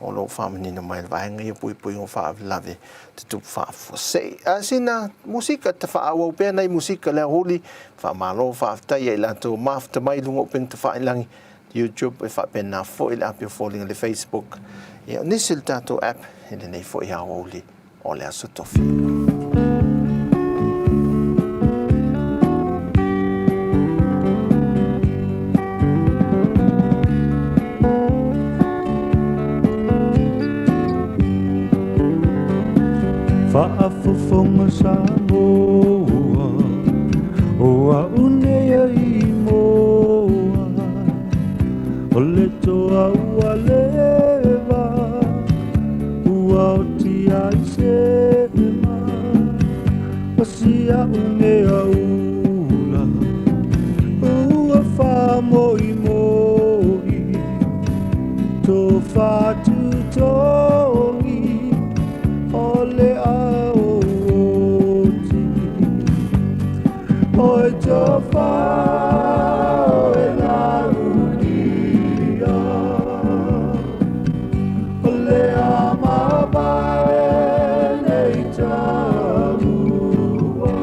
o lo o faamanino mai e le vaega ia o puipuiga o faalavelave tutupu faafuasei. A sina musika, ta faaauau pea nai musika le aoauli, faamalo faafetai ia i latou mafuta mai i luga o upega tafailagi YouTube e faapena foi le api o foliga le Facebook ia o nisi o le tatou app i lenei foi aoauli o le Aso Tofi. Faafofoga Samoa O au nei a Imoa O le toa ua leva Ua oti ai se ma O si a'u mea ula Ua faamoimoi Tofa tutogi O le ao oti Oi tofa e lautia O le a mavae nei taua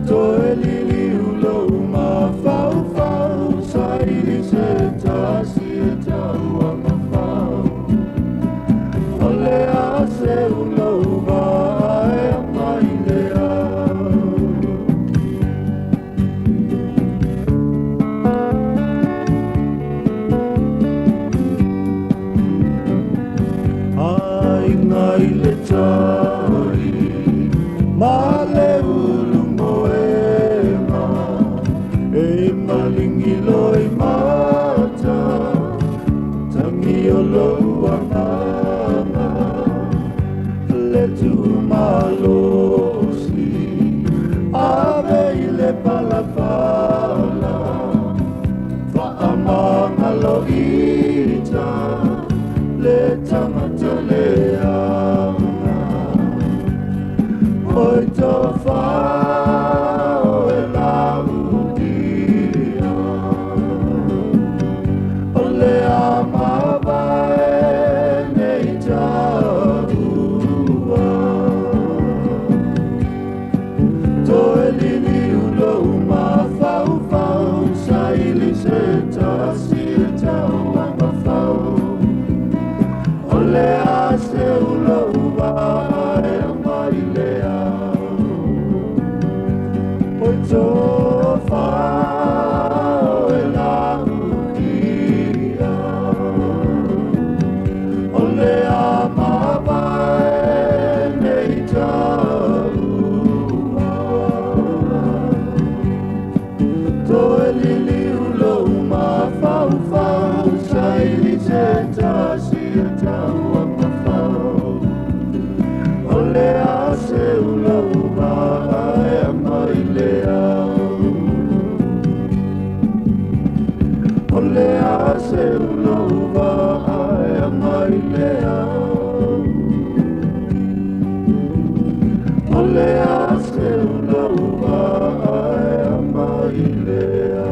Toe liliu lou mafaufau Saili se tasi e tauagafau O le a seu lou vaa e ama i le ao. Aiga i le tai ma le ulu moega e malingi loi mata tangi o lou agaga le tumalosi ave i le palapala faamagaloita le tagata leaga oi tofa o e lautia o le a mavae nei taua Toe liliu lou mafaufau Saili se tasi e tauagafau O le a seu lou vaa e ama i le ao. le a se ulauga ae a mai lea.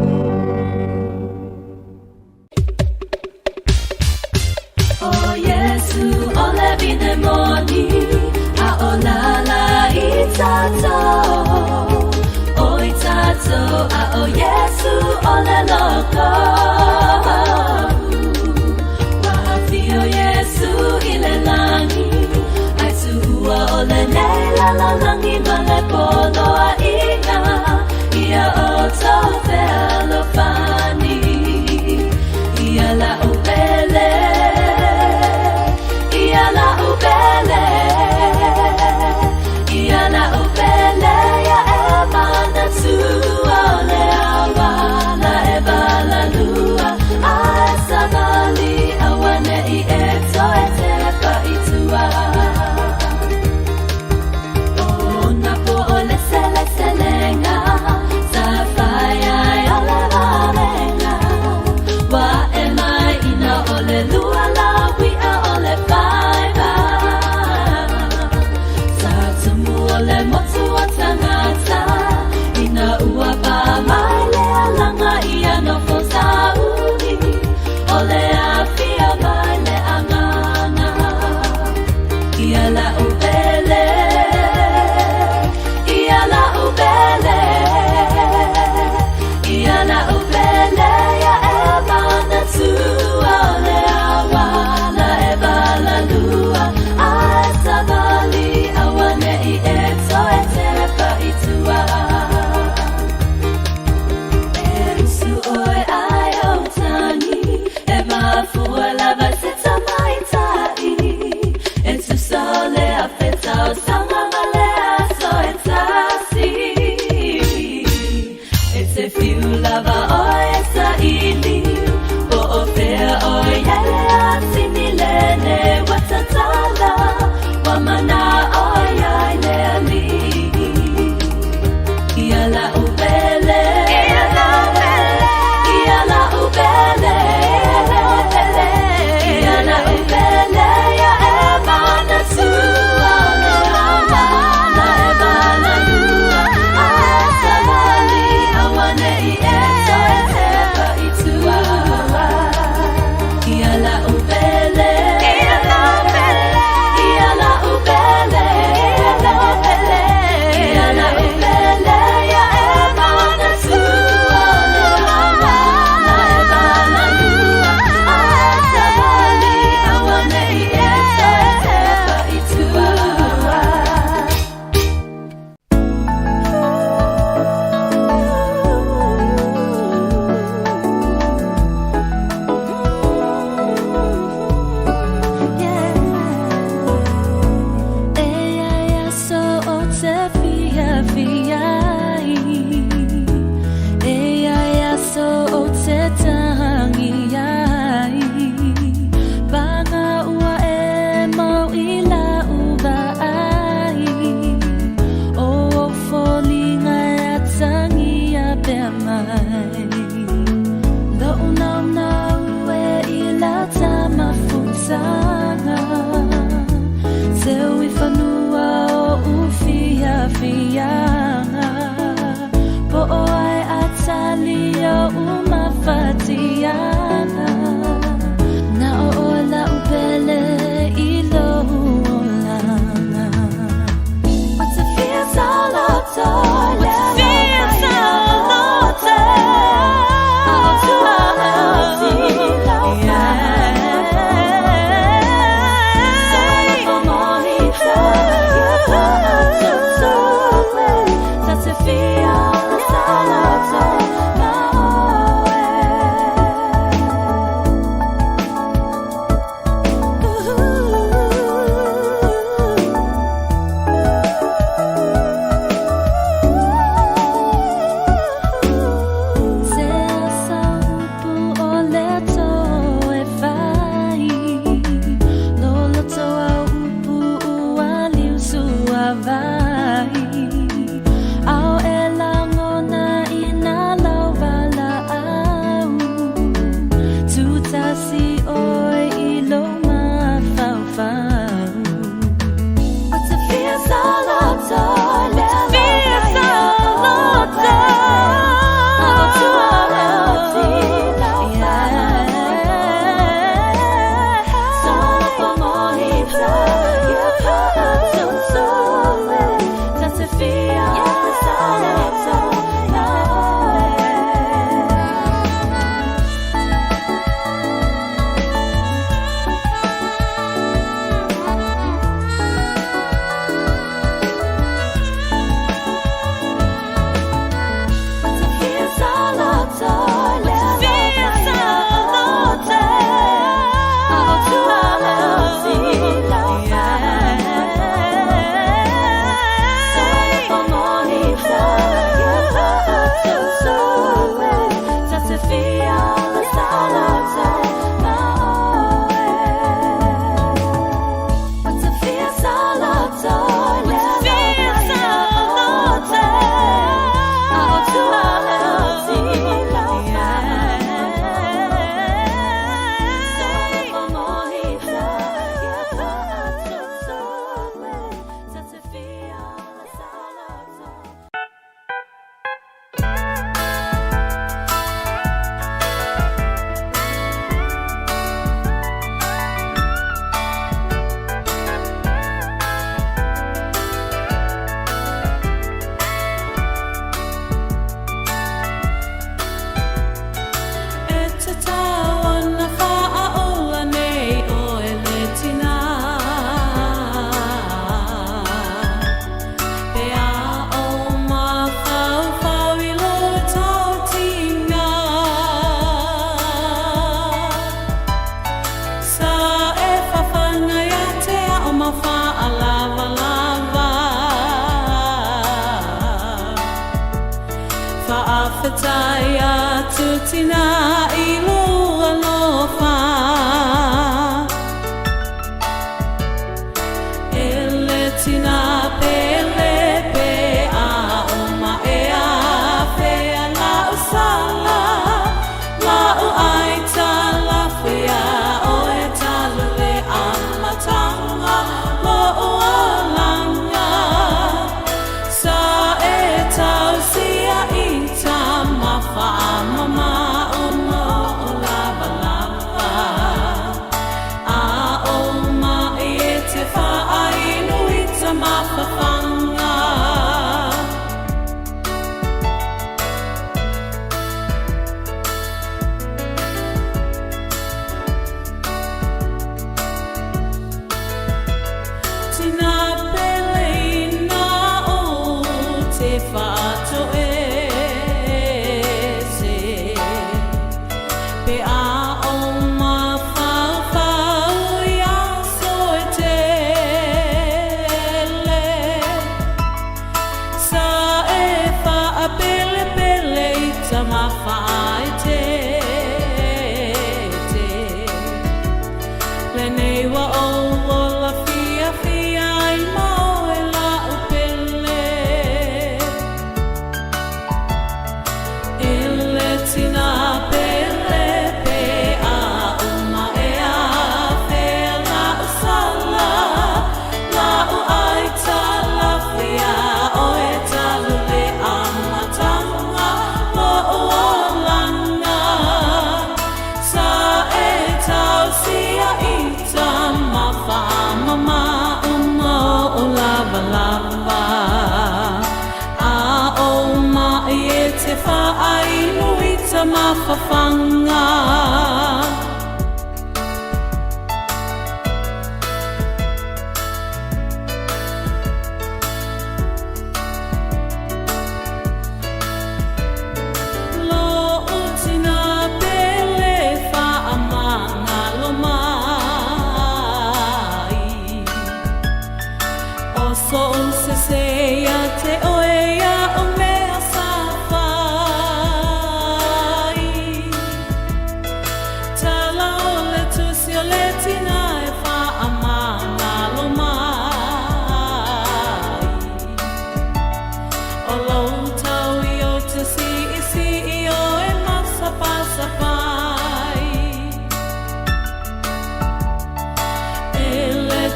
O Iesu o le vine moni, a o lala i tatou, o i tatou, a o Iesu o le loko. Ua afio Iesu i le lagi, ai tuua o lenei lalolagi ma le poloaiga, ia outou fealofani. Ia la'u pele, ia la'u pele, ia la'u pele, ia e manatua o le awa la e valalua, ae savali auane'i e toe tepa i tua. O na po o le seleselega, sa fai ai o le valega. Ua e mai ina o le lua la uia o le faiva. Sa tumu o le motu o tagata, ina ua pa mai le alaga ia nofo sauni. O le afio mai le agaga. Ia la'u pele, ia la'u pele, ia la'u pele, ia e manatua o le awa la e valalua, ae savali auane'i e toe.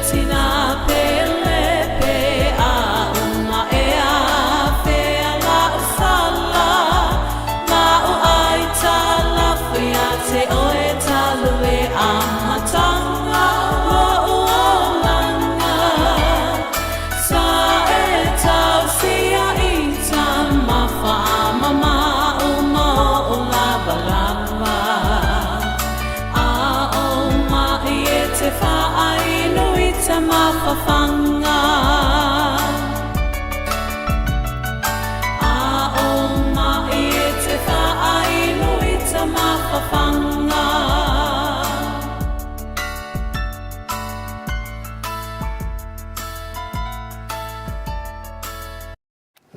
Tina pele pe a uma e a.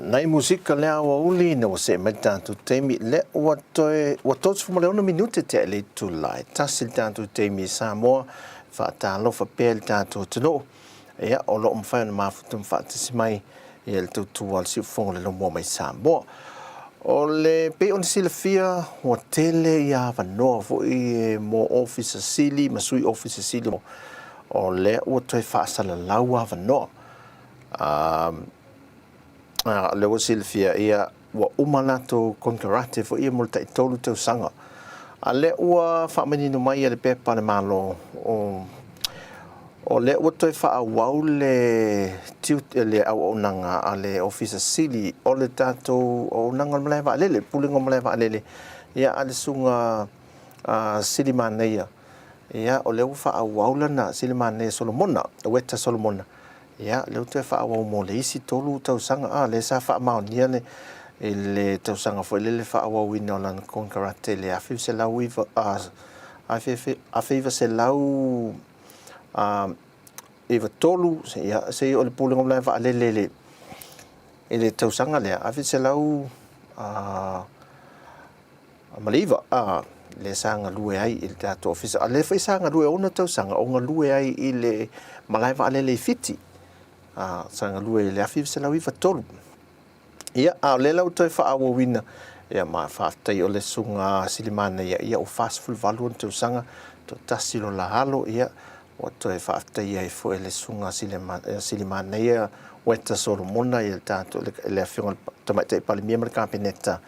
Nai musika le aoauli ina ua see mai le tatou taimi lea ua toe ua 36 minute tea i le itula e tasi le tatou taimi i Samoa. Faatalofa pea i le tatou atunuu ia o lo o mafai ona mafuta ma faatasi mai ia le tautua a le siufofoga o le Lomoa mai Samoa. O le pei ona silafia ua tele ia avanoa foi mo Ofisa Sili ma Sui Ofisa Sili o lea ua toe faasalalau avanoa. O lea ua silafia ia ua uma latou konekarate foi ia mo le taitolu tausaga. A lea ua faamanino mai e le pepa a le Malo o o lea ua toe faaauau le tiute le auaunaga a le Ofisa Sili o le tatou auaunaga o le malae vaalele, le Pulega o Malae Vaalele, ia a le Susuga Silimanaia, ia o lea ua faaauau lana Silimanaia Solomona, Weta Solomona, Ia, lea ua toe faaauau mo le isi 3 tausaga, a, lea sa faamaonia le, i le tausaga foi lele faaauauina o lana konekarate i le 19, a, 1993, ia, seia oo i le Pulega o Malae Vaalele i le, i le tausaga lea, 1909, a, lea sa galue ai i le tatou ofisa. A lea foi sa galue 6 tausaga o galue ai i le malae vaalele i Fiti. A, sa galue i le 1993. Ia, a o lea la ua toe faaauauina, ia ma faafetai o le Susuga Silimanaia, ia ua 48 ona tausaga, toatasi lo la alo, ia, ua toe faafetaia ai foi e le Susuga Silimanaia Weta Solomona ia le tatou, le Afioga i le Tamaitai Palemia ma le Kapeneta,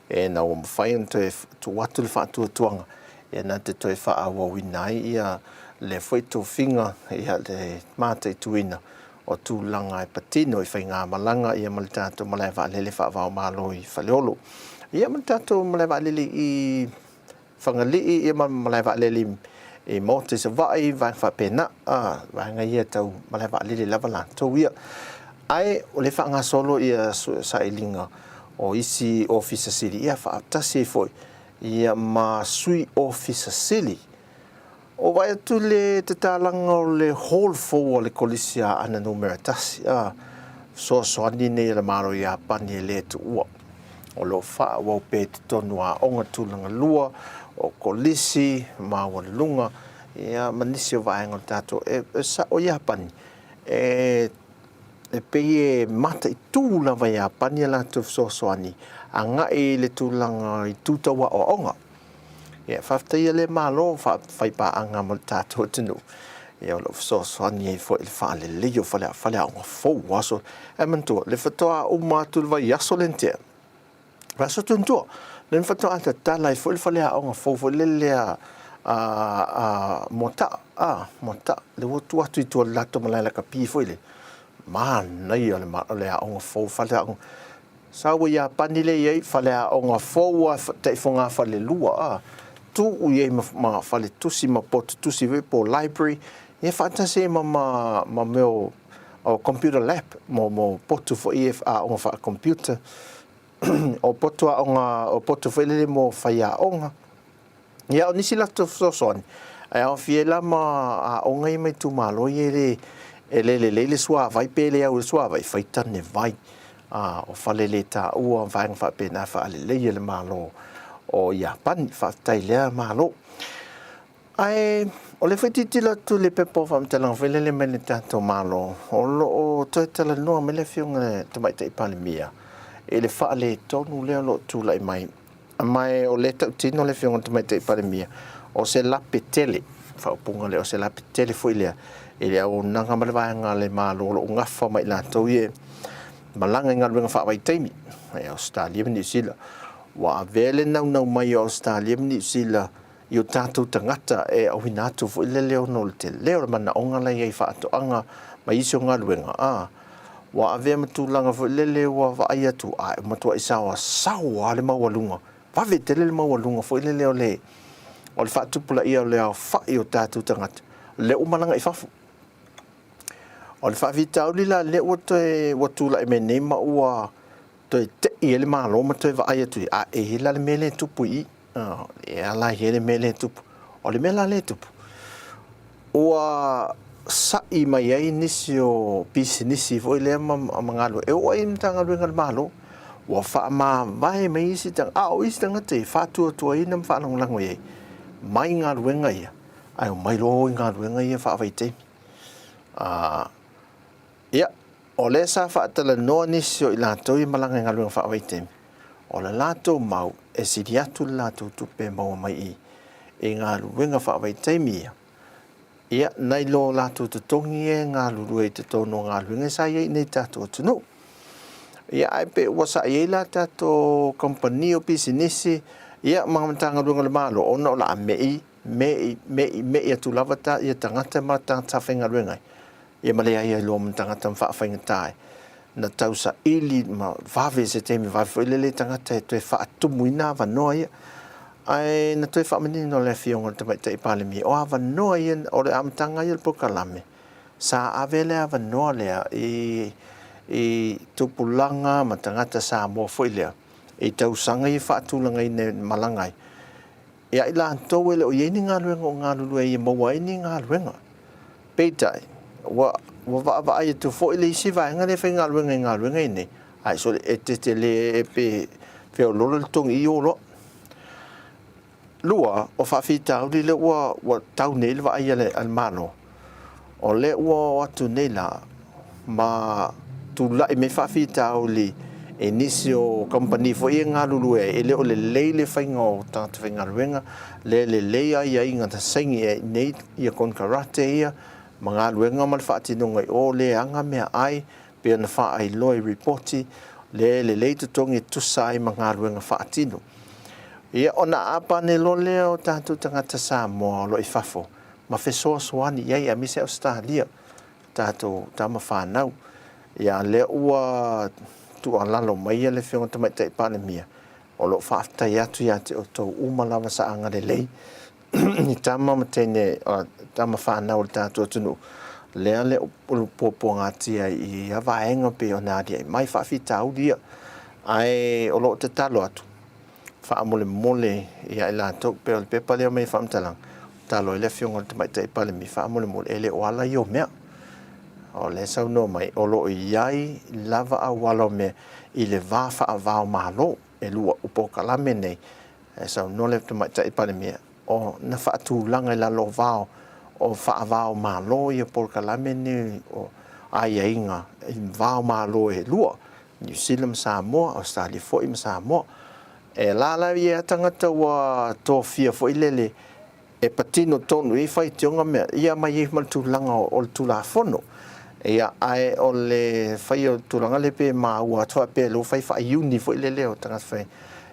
ina ua mafai ona toe tuu atu le faatuatuaga ia na te toe faaauauina ai ia lea foi tofiga ia le mataituina o tulaga e patino i faigamalaga ia ma le tatou malae vaalele faava-o-Malo i Faleolo. Ia ma le tatou malae vaalele i Fagalii ia ma malae vaalele i Maota i Savaii, vaega faapena, a, vaega ia tau malae vaalele lava latou ia. Ae o lea e faagasolo ia sailiga o isi Ofisa Sili ia faatasi ai foi ia ma Sui Ofisa Sili. Ua vaai atu i le tatalaga o le hall fou a le Kolisi a Aana Numera 1, a, fesoasoani nei a le Malo o Iapani e le tuua. O lo o faaauau pea i totonu o aoga tulaga lua, o kolisi maualuluga, ia ma nisi o vaega o le tatou, e, e sao Iapani, e, e pei e mataitu lava e Iapani a latou fesoasoani agai i le tulaga i itu tau aoaoga. Ia, faafetaia lea Malo faifaipaaaga mo le tatou atunuu, ia o lo o fesoasoani ai foi i le faaleleia o fale, faleaoga fou aso. Ae manatua, le faatoa uma atu le vaiaso lea na tea, vaiaso atu i tua, lea na faatoa tatala ai foi le faleaoga fou foi lele a, a, a Moataa, a, Moataa, lea ua tuu atu i tua i le latou malae lakapi foi lea. Manaia le, le aoga fou, faleaoga Sa ua Iapani lea i ai faleaoga fou a tai fogafalelua a tuu i ai ma, ma faletusi ma potu tusi foi po o library ia faatasi ai ma, ma, ma mea o, o computer lab mo, mo potu foi e aoga faa-computer o potu aoga o potu foi lele mo faiaoga. Ia, o nisi latou fesoasoani, e aofia ai la ma aoga ia ma itumalo ia e le, e le lelei le suavai pe le au i le suavai, fai tane vai, a, o fale le taua, vaega faapena e faaleleia e le Malo o Iapani. Faafetai i lea Malo. Ae o lea foi tilotilo atu i le pepa o faamatalaga foi lele mai le tatou Malo, o lo o toe talanoa mai le Afioga i le Tamaitai Palemia i le faaletonu lea o lo o tulai mai. Ma o lea e tautino le Afioga i le Tamaitai Palemia, o se lape tele, faaupuga lea, o se lape tele foi lea i le auaunaga ma le vaega a le Malo o lo o gafa ma i latou ia e malaga i galuega faavaitaimi i Ausetalia ma Niu Sila. Ua avea le naunau mai o Ausetalia ma Niu Sila i o tatou tagata e auina atu foi lele ona o le tele o le manaoga la e i ai i faatoaga ma isi o galuega, a ua avea ma tulaga foi lele ua vaai atu, a ua matuai saoasaoa lava le maualuga, vave tele le maualuga foi lele o le o le faatupulaia o le aofai o tatou tagata lea ua malaga i fafo. O le faafitauli la lea ua toe ua tulai mai nei ma ua toe tei ai le Malo ma toe vaai atu i ai, a e i ai la le mea lea e tupu i i. E ala ai le mea lea e tupu. O le mea la lea e tupu, ua sa'i mai ai nisi o pisinisi foi lea ma galuega e oo ai i Matagaluega a le Malo, ua faamavae mai isi tagata, a o isi tagata e faatuatuaina ma faalagolago i ai mai galuega ia, ae omai loa o i galuega ia faavaitaimi. Ia, o lea sa faatalanoa nisi o i latou ia malaga i galuega faavaitaimi, o le latou mau e sili atu le latou tupe e maua mai i i galuega faavaitaimi ia, ia, nai lo latou totogi ia e galulue i totonu o galuega sa i ai iinei i le tatou atunuu. Ia, ae pe ua sa'i ai la tatou kamupani o pisinisi, ia, ma Matagaluega a le Malo, ona o le a me'i, me'i, me'i, me'i atu lava ta, ia tagata ma tagata sa faigaluega ai, ia ma leai ai loa ma tagata ma faafaigata ai na tausaili ma vave se taimi vave foi lele tagata e toe faatumuina avanoa ia. Ae na toe faamanino e le Afioga i le Tamaitai Palemia, o avanoa ia, o le amataga ia o le polokalame, sa ave le avanoa lea i i tupulaga ma tagata Samoa foi lea i tausaga ia faatulagaina e malaga ai, ia i latou e le o i ai ni galuega o galulue ai e maua ai ni galuega. Peitai, ua ua vaavaai atu foi le isi vaega lea e faigaluega i galuega nei, ae sole e tetele e pe feoloolo le totogi i o loa. Lua, o faafitauli lea ua ua tau nei le vaai a le a le Malo, o lea ua o atu nei la ma tulai mai faafitauli i nisi o kamupani foi e galulue ai, e le o lelei le faiga o tagata faigaluega, le lelei aiaiga na saini ai nei ia konekarate ia ma galuega ma le faatinoga i o, leaga meaai, pei ona faailoa i ripoti, le lelei totogi e tusa ai ma galuega faatino. Ia, ona aapane loa lea o tatou tagata Samoa o lo o i fafo ma fesoasoani i ai, aemaise Ausetalia, tatou tama fanau. Ia, lea ua tuualalo mai le Afioga i le Tamaitai Palemia, o lo o faafetai atu ia te outou uma lava sa agalelei i tama ma teine, tama fanau o le tatou atunuu, lea le puapuagatia i ia vaega pei ona aliae mai faafitauli ia. Ae o lo o tatalo atu, faamolemole ia i latou, pei o le pepa lea e aumai i faamatalaga, tatalo ai le Afioga i le Tamaitai Palemia, faamolemole, e le o ala ia o mea. O lea e saunoa mai, o lo o i ai lava auala o mea i le va faava-o-Malo, e lua o polokalame nei, e saunoa le Tamaitai Palemia, o na faatulaga i lalo o vao o faava-o-Malo ia polokalame nei o aiaiga i va-o-Malo e lua, Niu Sila ma Samoa, Ausetalia foi ma Samoa. E alaala ai lava tagata ua tofia foi lele e patino tonu i ai faitioga mea ia mai ai ma le tulaga o le Tulafono. Ia, ae o le faia o le tulaga lea pei e maua atu faapea o lea ua fai faaiuni foi lele o tagata fai,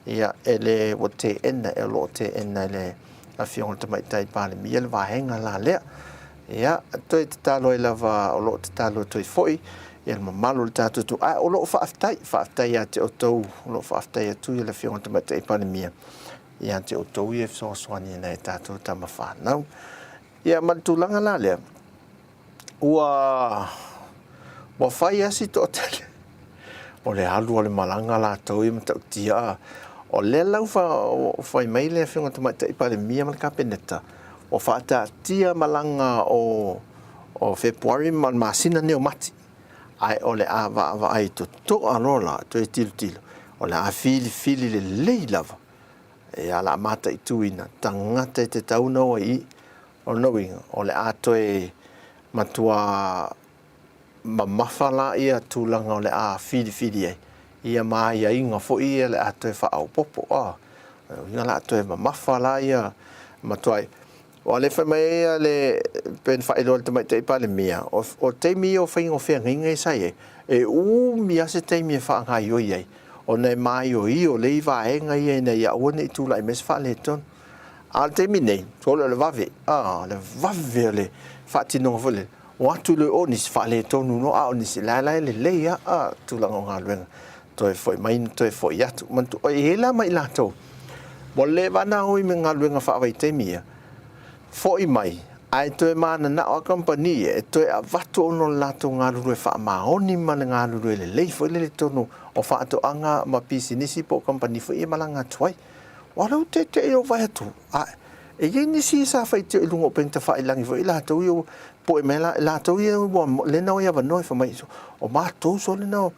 ia, e le ua teena, o lo o teena e le Afioga i le Tamaitai Palemia le vaega la lea. Ia, toe tatalo ai lava, o lo o tatalo atu ai foi ia le mamalu o le tatou atunuu, ae o lo o faafetai, faafetai ia te outou, o lo o faafetai atu le Afioga i le Tamaitai Palemia ia te outou ia e fesoasoani i nai a tatou tama fanau. Ia ma le tulaga la lea, ua ua fai lava si toatele o le alu o le malaga latou ia matautia. O lea la ua fai mai le Afioga i le Tamaitai Palemia ma le Kapeneta, ua faataatia malaga o o Fepuari ma le masina nei o Mati, ae o le a vaavaai totoa loa la, toe tilotilo, o le a filifili lelei lava, ia o le a mataituina tagata e tatau ona o ai i i. O lona uiga, o le a toe matua mamafa la ia tulaga o le a filifili ai, ia ma aiaiga foi ia o le a toe faaopoopo. O lona uiga o le a toe mamafa la ia matua Aua o lea e fai mai ai le, pei ona faailoa e le Tamaitai Palemia, o taimi ia o faiga o feagaiga ia sa i ai, e umi lava se taimi e faagaoioi ai, ona e maioio lelei vaega ia ina ia aua ne i tulai mai se faaletonu. A o le taimi nei, sole o le vave, a, o le vave o le faatinoga foi lele, o atu loa i o nisi faaletonu loa, a o nisi la e lelei lava a tulaga o galuega, toe foi mai ma toe foi atu. Manatua, e i ai la ma i latou ua leva ona o i galuega faavaitaimi ia, foi mai, ae toe mananao a kamupani ia e toe avatu ona o le latou galulue faamaoni ma le galulue lelei foi lele i totonu o faatoaga ma pisinisi po o kamupani foi ia e malaga atu ai. Aua o lea ua teitei lou vae atu, a E i ai nisi sa faitio i luga o upega tafailagi foi latou ia ua poe mai la, latou ia ua lena ua i avanoa e fai mai, o matou sole na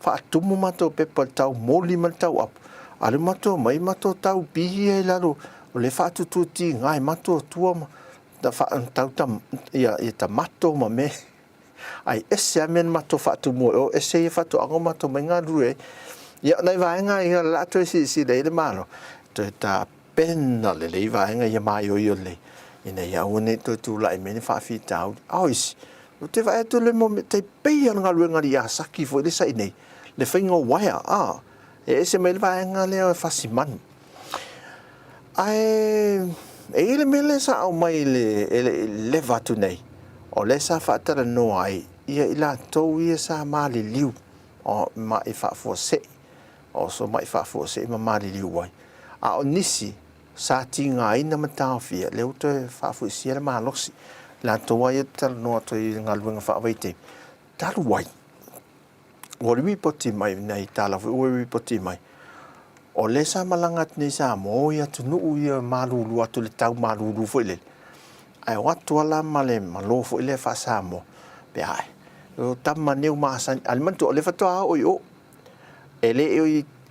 faatumu matou pepa i le tau moli ma le tau apo, a o lea ua matou omai matou tau pihi ai i lalo, o lea e faatutuatiga e matou tua ma tau ia tamato ma mea. Ai ese lava mea na matou faatumua i o, ese ia faatoaga ua matou omai galulue ai. Ia, o nai vaega ia o le a toe silasila i ai le Malo, toe tapena lelei vaega ia maioio lelei, ina ia aua ne i toe tulai mai ni faafitauli. A o isi, ou te vaai atu le mea tai pei lava o le galuega a le Iasaki foi lea sa i inei, le faiga o uaea, a, e ese mai le vaega lea o fasimanu. Ae e i ai le mea lea sa aumai e le i leva atu nei, o lea sa faatalanoa ai ia i latou ia sa maliliu o ma'i faafuasei, o so ma'i faafuasei ma maliliu ai. A o nisi sa tigaina ma taofia, lea ua toe faafuisia le malosi. Latou lava ia ou te talanoa atu ai i le galuega faavaitaimi, talu ai, ua lipoti mai nai tala foi ua lipoti mai, o lea sa malaga atu nei i Samoa, o i atunuu ia malulu atu i le tau malulu foi lele, ae o atu lava la ma le malo foi lea faa-Samoa, pe a o tama nei ua masani, a o le manatua o lea faatoa oo i o. E le,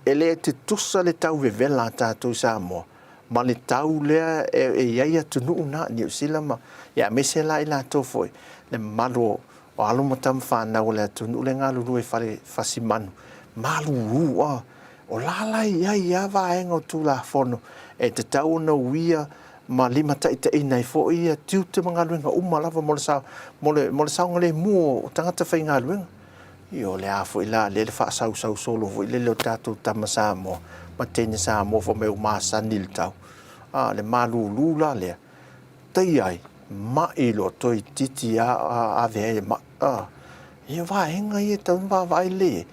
e le tutusa le tau vevela a tatou i Samoa ma le tau lea e i ai atunuu na, Niu Sila ma, ia aemaise la i latou foi le mamalu o O alo ma tama fanau o le atunuu le galulue i fale fasimanu, malulu a. O la la e i ai a vaega o Tulafono e tatau ona uia ma limataitaiina ai foi ia tiute ma galuega uma lava mo le mo le mo le saogalemu o tagata faigaluega. Io, o le a foi la lea le faasausau solo foi lele o tatou tama Samoa ma teine Samoa fai mai ua masani i le tau. A, le malulu la lea, tai ai, maʻi loa toeitiiti a ave ai e maʻi. A, ia vaega ia e tatau ona vaavaai lelei ai.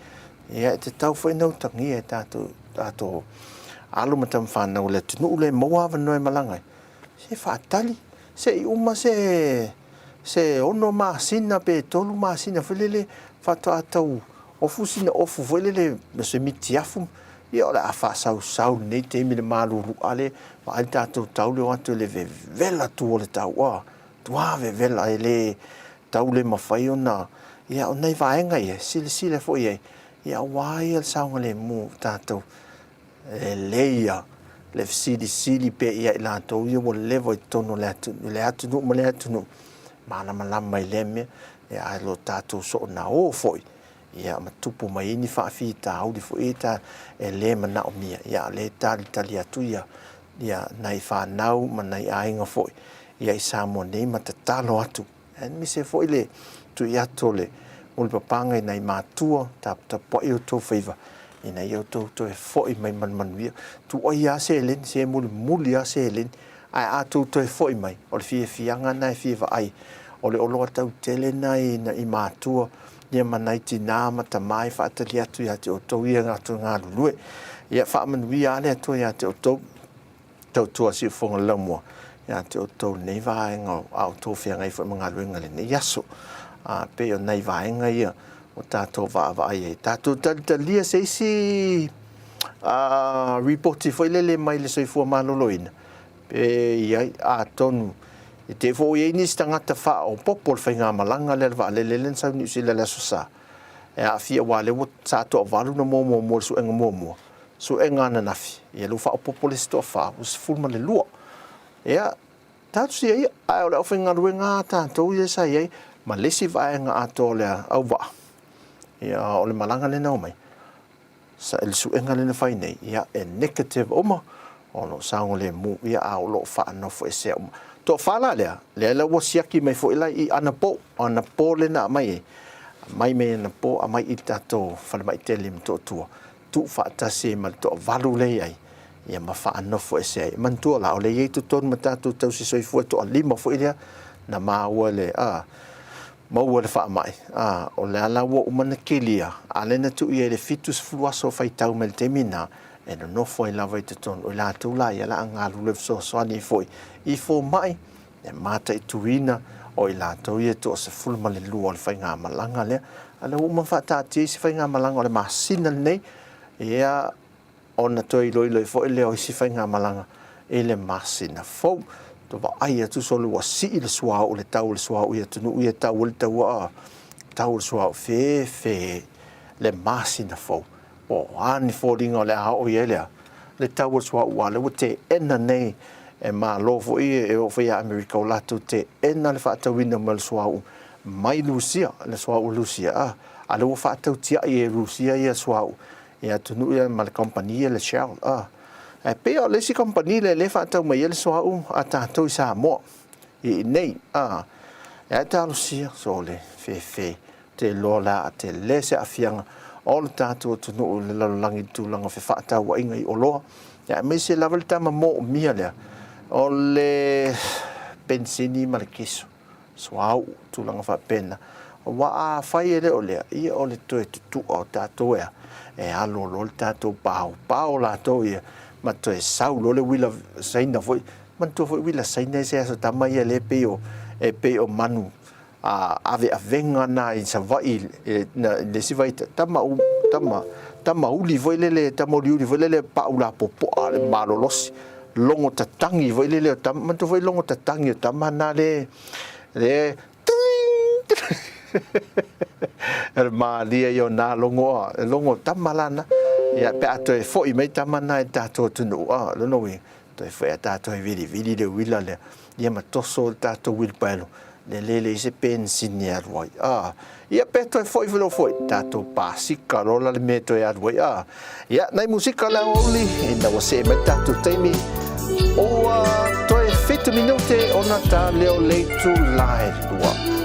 Ia e tatau foi ona utagia e tatou, tatou alo ma tama fanau o le atunuu lea e maua avanoa e malaga ai, se faatali, se i uma se, se 6 masina pe 3 masina foi lele faatoa tau ofu sina ofu foi lele ma se mitiafu, ia o le a faasausau lenei taimi i le malulu ale, vaai le tatou tau le o atu i le vevela atu o le tau, ua matua vevela e le tau le mafai ona, ia o nai vaega ia e silasila foi i ai, ia aua ia le saogalemu o tatou. Lelei ia le fesilisili pea ia i latou ia ua leva i totonu o le atunuu, le atunuu ma le atunuu, malamalama i lea mea, ia ae lo tatou soonao foi, ia ma tupu mai ai ni faafitauli foi ia e le manaomia, ia a o lea e talitali atu ia, ia nai fanau ma nai aiga foi ia i Samoa nei ma tatalo atu, aemaise foi le tui atu o le mulipapaga i nai matua, taputapuai outou faiva ina ia outou toe foi mai ma le manuia. Tuuaia lava seleni, se mulimuli lava seleni, ae a outou toe foi mai, o le fiafiaga lena e fia vaai, o le oloa tau tele lena i matua ia ma nai tinā ma tamā e faatali atu ia te outou ia latou galulue. Ia faamanuia lava le Atua ia te outou. Tautua siufofoga le laumua ia te outou lenei vaega a outou feagai foi ma galuega i lenei aso. A pei o nai vaega ia o tatou vaavaai ai. Tatou talitalia se isi ripoti foi lele mai le soifua maloloina pe i ai atonu i te i foi ua i ai nisi tagata faaopoopo o le faigamalaga lea a le vaalele lea na sau i Niu Sila i le Aso Sa e aafia aua o lea ua sa toavalu na maua muamua i le suega muamua. Suega ananafi, ia lea ua faaopoopo le isi toafa, ua 12. Ia, talosia ia, ae o le aufaigaluega a tatou ia sa i ai, ma le isi vaega atoa o le auvaa, ia, o le malaga lea na omai, sa, le suega lea na fai nei, ia, e negative uma, o lo o saogalemu, ia, a o lo o faanofoesea uma. Toafa la lea, lea la ua siaki mai foi la i anapo, o anapo lea na aumai ai, aumai mai anapo, aumai i le tatou falemai tele i Motootua, tuufaatasi ai ma le toavalu lea i ai, ia ma faanofo ese ai. Manatua la, o lea e i ai totonu ma tatou tausi soifua e toalima foi lea na maua le, a, maua le faamai, a, o lea la ua uma ona kilia, a lea na tuu i ai le 70 aso faitau mai le taimi lena, e nonofo ai lava i totonu. O i latou la ia o le a galulue fesoasoani ai foi i fomai e mataituina o i latou ia e toa 12 o le faigamalaga lea. A o lea ua uma ona faataatia isi faigamalaga o le masina lenei, ia, ona toe iloilo ai foi lea o isi faigamalaga i le masina fou. To vaai atu sole ua sii le suauu, le tau o le suauu i atunuu ia e tau ai le taua a tau o le suauu fefe le masina fou. Po o a ni foliga o le a oo i ai lea le tau o le suauu aua o lea ua teena nei e Malo foi e oo foi ia Amerika ua latou teena le faatauina mai o le suauu mai Lusia, le suauu Lusia a a lea ua faatau tiai e Rusia ia suauu i atunuu ia ma le kamupani ia le Shell a. Ae pei o le isi kamupani lea lea e faatau mai ai le suauu a tatou i Samoa i inei a. E a talosia sole fefe te iloa o le a tele se aafiaga o le tatou atunuu i le lalolagi i le tulaga o fefaatauaiga i oloa, aemaise lava le tama moomia lea o le penisini ma le keso, suauu, tulaga faapena. Aua afai e le o lea, ia o le toe tutua o tatou e a, e alo loa le tatou paopao latou ia ma toe sau loa le uila Saina foi. Manatua foi uila Saina e se aso tama ia lea e pei o, e pei o manu aveavega na i Savaii i le isi vaitaimi, tama, tama, tama uli foi lele, tama uliuli foi lele paʻu lapopoa le malolosi, logo tatagi foi lele o tama, manatua foi logo tatagi o tama na le, le, le malie ia o nā logo a, logo tama la na, ia pe a toe foi mai tama na i le tatou atunuu, a, lona uiga, Toe foi a tatou e vilivili le uila lea, ia ma toso le tatou uilipaelo, le le leai se penisini e alu ai. A, ia pe toe foi foi foi, tatou pasika loa la le mea e toe alu ai. A, ia, nai musika le aoauli, ina ua see mai le tatou taimi, ua toe 7 minute ona ta leo le itula e 2.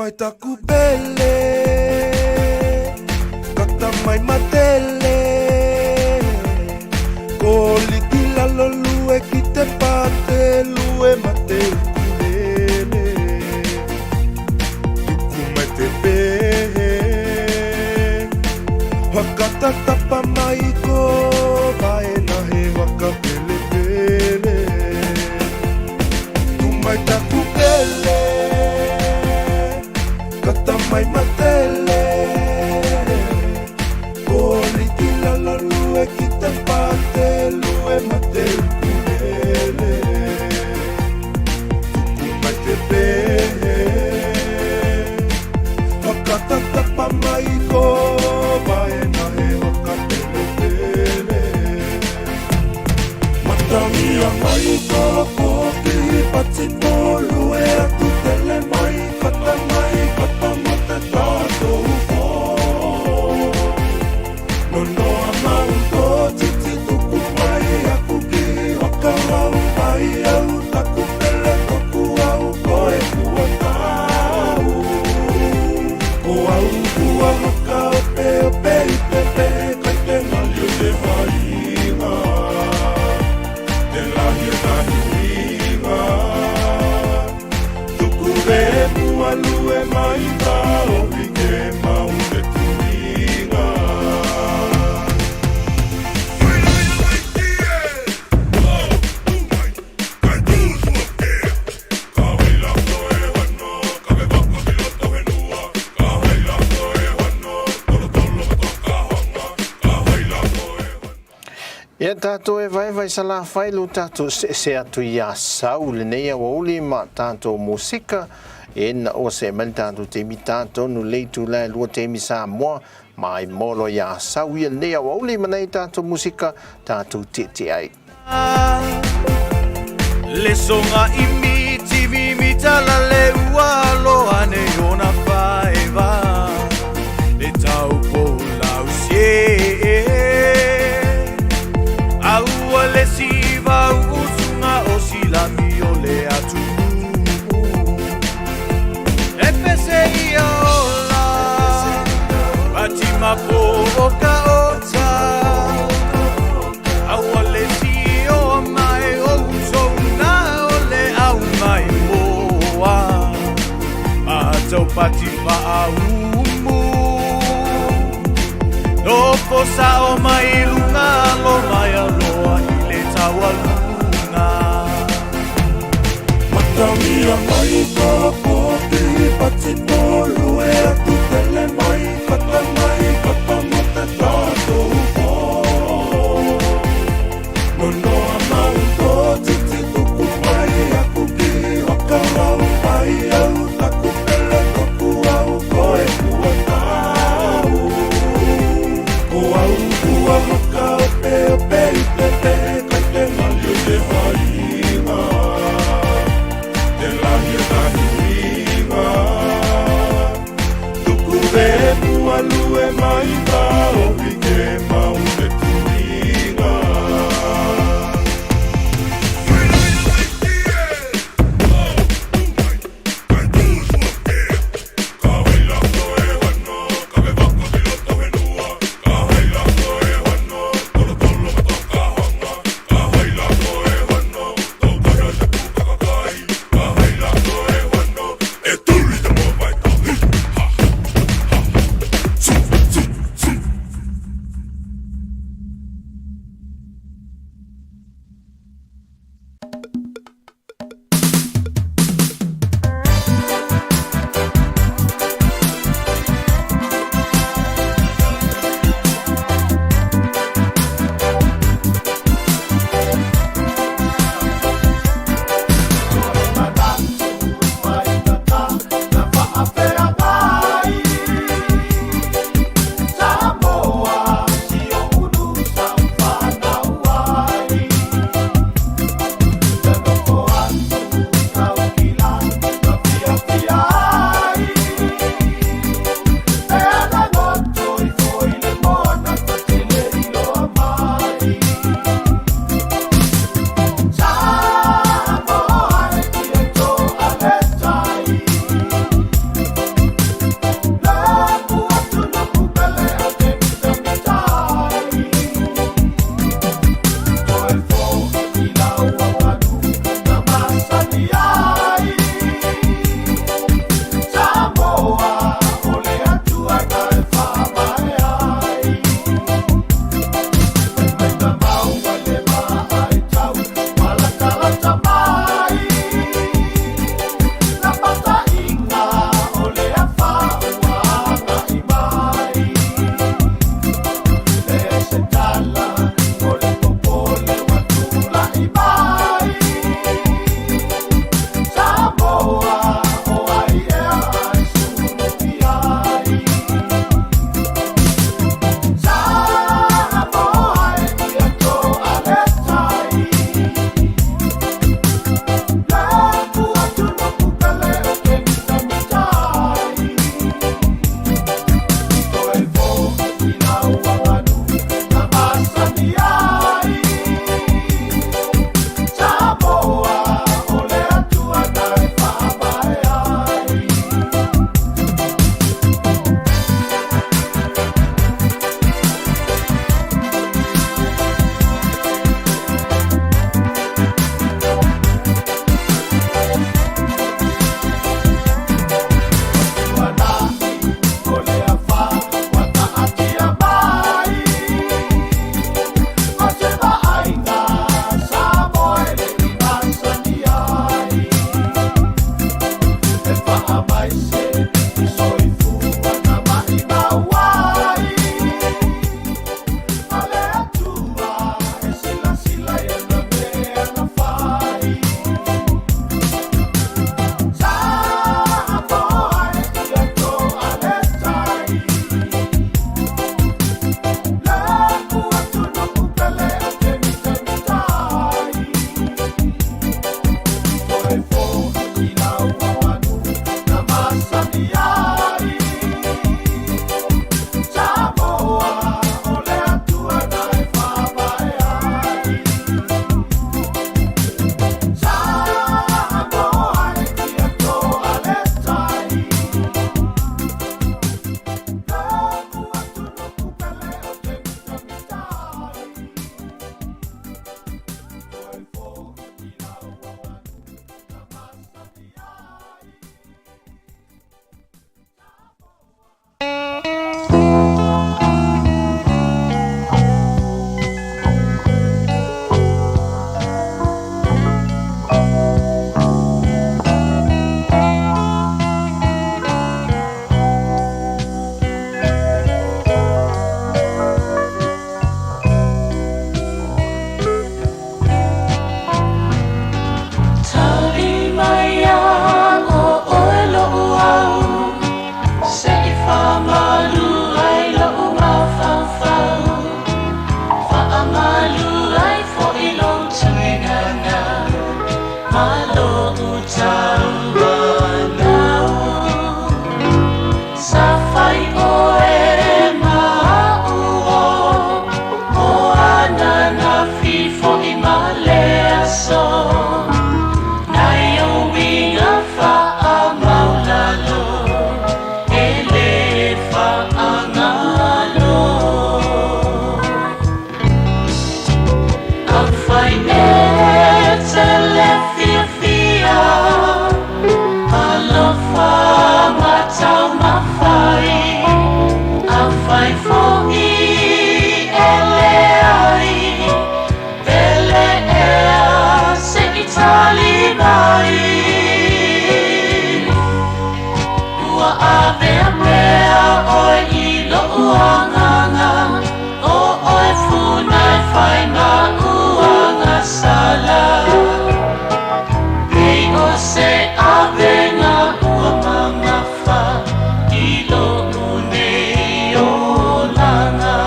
Mai taku pele, kata mai matele. Ko liki lalo lue ki te pate lue mate ukulele. Tuku mai te pehe, whakatatapa mai ko vaena he waka pele pele. Tu mai taku pele, kata mai matele. Ko liki lalo lue ki te pate lue mate ukulele. Tuku mai te pehe, whakatatapa mai ko vaena he waka pele pele. Matangia mai ko pōki pati pōlu e atu tele mai kata mai kata mate tātou pō. Nonoa mau tō titi tuku mai aku ki wakarau ai au taku pele toku au koe kua tau. Ko au kua waka ope ope i pepe kai te ngali o te vainga. Te lahi o tahi uiga. Tuku ve mua lue mai tā ohi ke mau te tuiga. Ia tātou e vaevae salafai lo tātou seese atu i Asau lenei aoauli ma tātou musika e na o se mai le tātou taimi tātonu le itula e lua taimi Samoa ma ai molo i Asau ia lenei aoauli ma nei tātou musika tātou tietie ai. Le soga imi tivi mita la le ua loa nei ona faeva le tau po lau sie aua le siva usunga o silami o le atu e pese ia ola patima po o ka ota aua le si o mai o uso na o le au mai moa a tau pati pa aumu no po sa o mai lunga lo mai aloa i le taualuga. Matangia mai ko pōki pati pōlu e atu tele mai kata mai kata mate tātou pō. Nonoa mau tō titi tuku mai aku ki wakarau ai au taku pele toku au koe kua tau. Ko au kua waka ope ope i pepe kai te ngali o te vainga. Te lahi o tahi uiga. Tuku ve mua lue tauanau. Sa fai oe ma a'u o o ananafi fo'i ma le aso. Nai ou uiga faamaulalo e lē faagalo. Afai e te le fiafia, alofa ma taumafai. Afai fo'i e leai, pele ea se'i tali mai. Ua avea pea oe i lo'u agaga, o oe funa e fai ma'u agasala. Pei o se avega ua mamafa i lo'u nei olaga.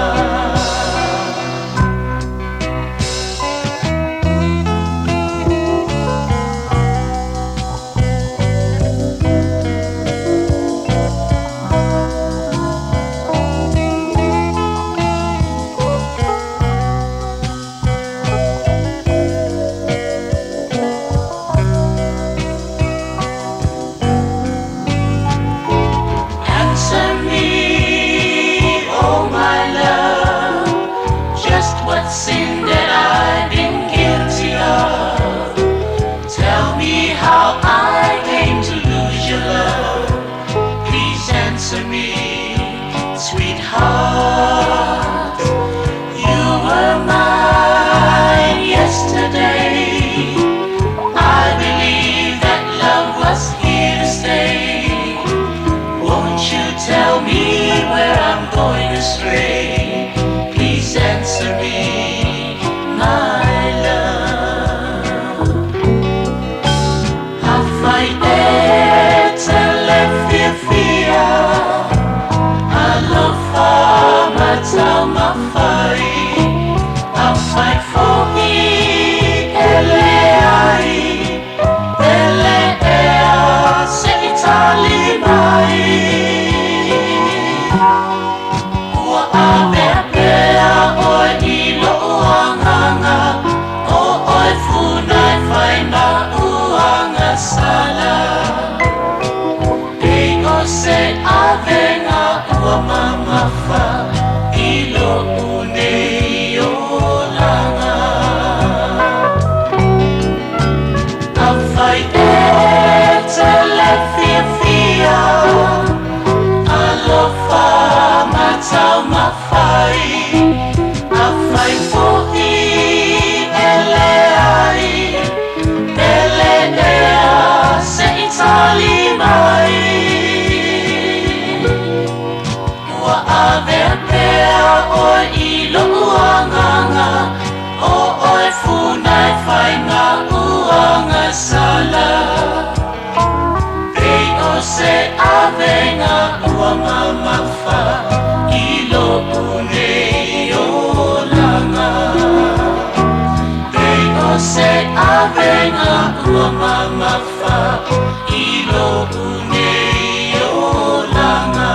Answer me, oh my love, just what sin that I've been guilty of. Tell me how I came to lose your love. Please answer me, sweetheart. You were mine yesterday. I believe that love was here to stay. Won't you tell me where I'm going astray? Please answer me, my love. Afai e te le fiafia, alofa ma taumafai. Afai fo'i e leai, pele ea se'i tali mai. Ua avea pea oe i lo'u agaga, o oe funa e fai ma'u agasala. Pei o se avega ua mamafa i lo'u nei olaga. Afai e te le fiafia, alofa ma taumafai. Afai fo'i e leai, pele ea se'i tali mai. Ua avea pea oe i lo'u agaga, o oe funa e fai ma'u agasala. Pei o se avega ua mamafa i lo'u nei olaga. Pei o se avega ua mamafa i lo'u nei olaga.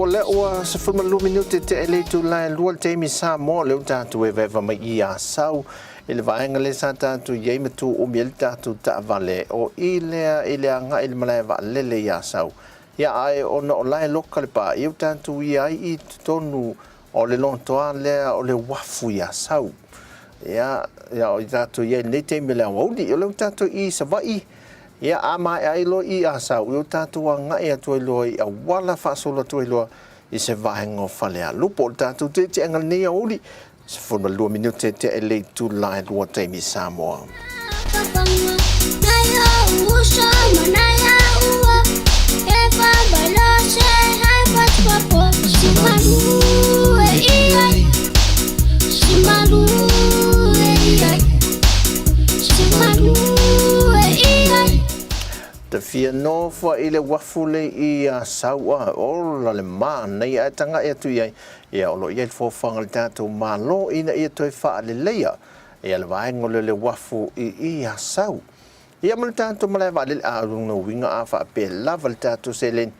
O lea ua 12 minute tea i le itula e 2 le taimi Samoa, lea ua tatou evaeva mai i Asau i le vaega lea sa tatou i ai ma tuumi ai le tatou taavale o i lea i le agai i le malae vaalele i Asau. Ia ae ona o la e loka le pa, ia ua tatou i ai i totonu o le lotoa lea o le uafu i Asau. Ia, ia o i tatou i ai i lenei taimi o le aoauli, o lea ua tatou i Savaii, ia a maea ai loa i Asau, ia ua tatou agai atu ai loa i auala faasolo atu ai loa i se vaega o Falealupo. O le tatou tietieaga lenei aoauli, 12 minute tea i le itula e 2 taimi Samoa. Te fia nofo i le uafu le i Saua, ola le manaia ae taga'i atu i ai, ia o lo o i ai le foafoaga a le tatou Malo ina ia toe faaleleia ia le vaega o le uafu i Asau. Ia ma le tatou malae vaalele, a o lona uiga a faapea lava le tatou seleni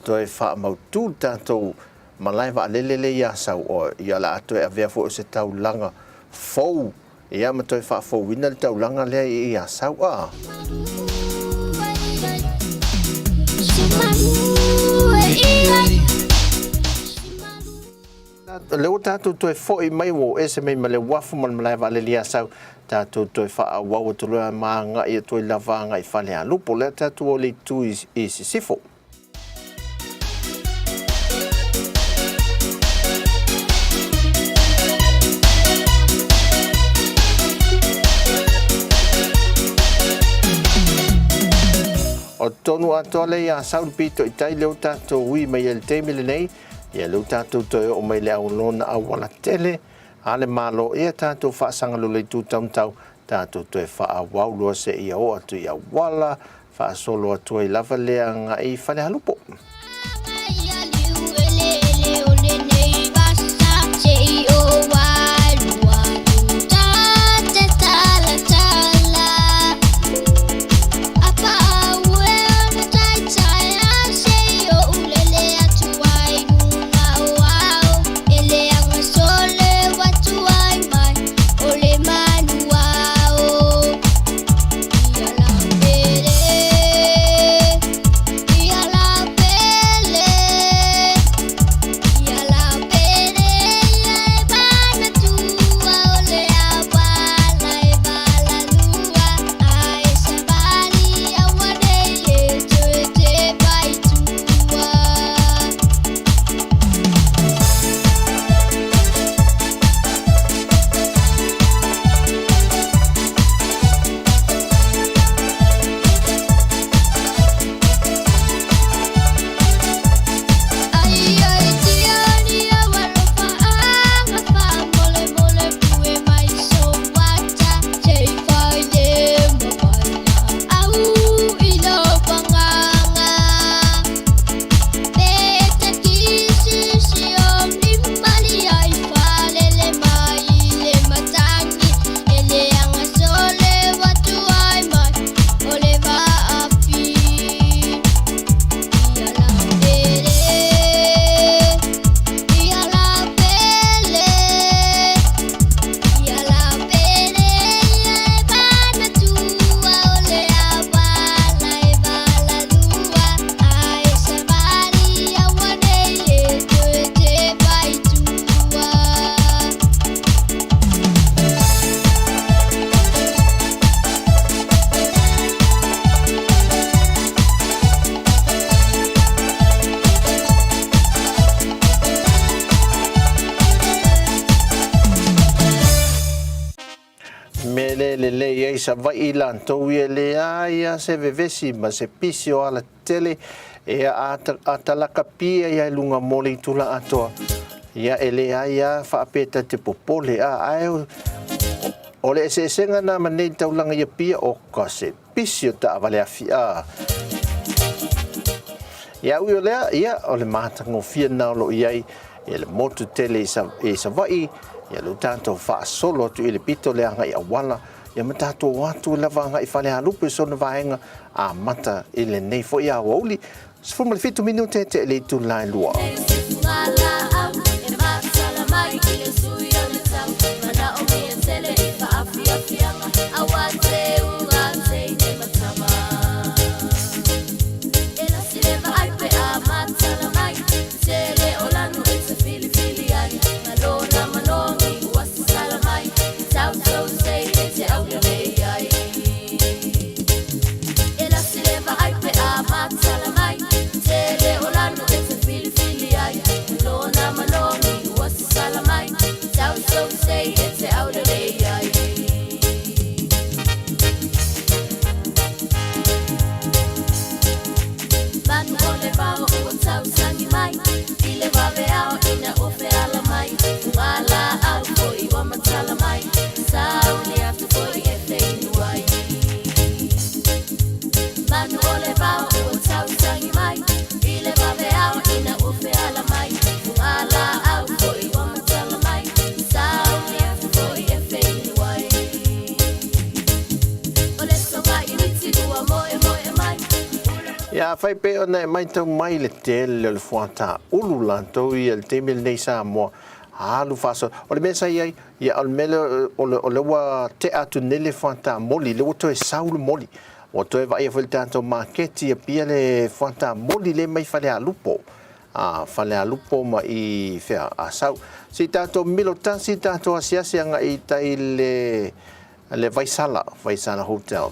toe faamautu le tatou malae vaalele lea i Asau, o ia o le a toe avea foi o se taulaga fou, ia ma toe faafouina le taulaga lea i Asau. A. Lea ua tatou toe foi mai, ua oo ese mai ma le uafu ma le malae vaalele i Asau, tatou toe faaauau atu loa ma agai atu ai lava agai i Falealupo. Lea tatou o le itu i sisifo. O totonu atoa lea i Asau le pito i tai lea ua tatou ui mai ai i le taimi lenei. Ia lea ua tatou toe oo mai i le aulona auala tele a le Malo, ia tatou faasaga lola i Tūtaumatau, tatou toe faaauau loa seia oo atu i auala, faasolo atu ai lava lea agai i Falealupo. Mea lea e lelei ai Savaii latou ia e leai a se vevesi ma se pisi o alatele ia a talakapia ia i luga mo le itula atoa ia e leai a faapea ta te popole a ae o le eseesega na ma nei taulaga i Apia o ka se pisi o taavale afi a ia ui o lea ia o le matagofie na o lo o i ai ia le motu tele i Savaii, ia lea ua tatou faasolo atu i le pito le agai auala, ia ma tatou o atu lava agai i Falealupo i sona vaega amata i lenei foi aoauli, 17 minute tea i le itula e 2. Afai pei ona e matau mai le tele o le fuata ulu latou ia i le taimi lenei i Samoa, alu faasolo. O le mea sa i ai, ia o le mea lea o lea ua tea atu nei le fuata moli, lea ua toe sau le moli. Ua toe vaaia foi i le tatou maketi i Apia le fuata moli lea mai Falealupo. A, Falealupo ma i fea, Asau. Se i tatou milo tasi tatou asiasi agai i tai i le le Vaisala, Vaisala Hotel.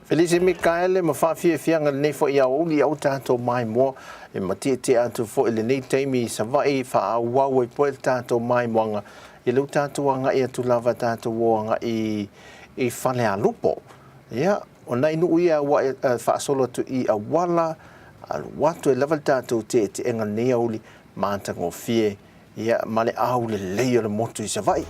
Felise Mikaele ma faafiafiaga lenei foi aoauli au tatou maimoa e matietie atu foi lenei taimi i Savaii faaauau ai poe le tatou maimoaga i leu tatou agai atu lava tatou o agai i Falealupo. Ia, o nai nuu ia ua faasolo atu i auala, alu atu ai lava le tatou tietieega lenei aoauli matagofie ia ma le aulelei o le motu i Savaii.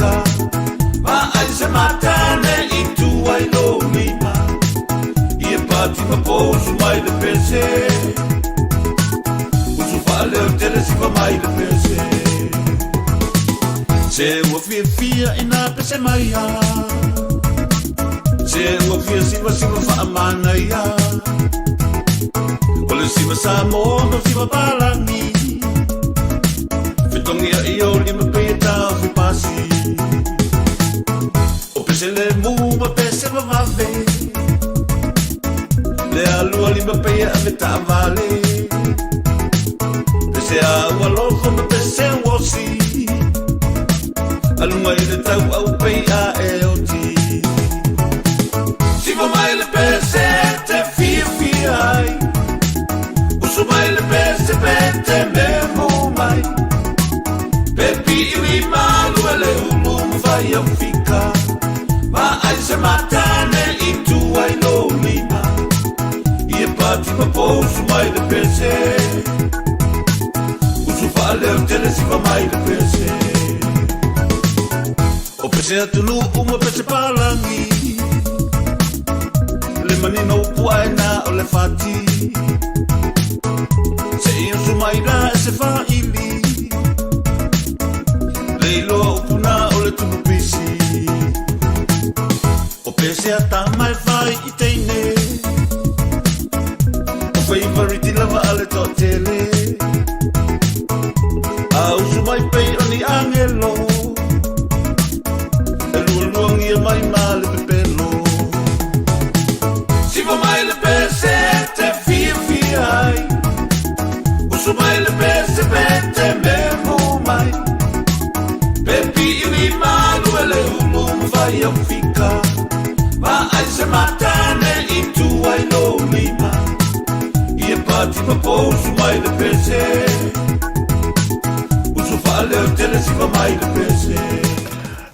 fika Vaai se matane i tua i lou lima Ia pati ma pousu mai le pese Usu faaleotele siva mai le pese Se ua fiafia ina pese mai a Se ua fia siva siva faamanaia O le siva Samoa ma siva palagi Fetogia i ou lima pei e taofi pasi O pese lemu ma pese vavave Le alua lima pei e ave taavale Pese a ua lofo ma pese uosi Aluga i le tauau pei a e oti Siva mai le pese te fiafia ai Usu mai le pese pe te memo mai Pe pi'i malu e le ulu ma fai au fika Vaai se matane i tua i lou lima Ia pati ma pousu mai le pese Usu faaleotele siva mai le pese O pese atunuu ma pese palagi Le manino upu aena o le fati Se'i usu mai la e se faili Le iloa upuna o le tupu pisi O pese a tama e fai i teine O feivariti lava a le toatele A usu mai pei o ni agelo E lualuagia mai ma le pepelo Siva mai le pese te fiafia ai Usu mai le pese pe te memo mai Pe pi'i malu e le ulu ma fai au fika Vaai se matane i tua i lou lima Ia pati ma pousu mai le pese Usu faaleotele siva mai le pese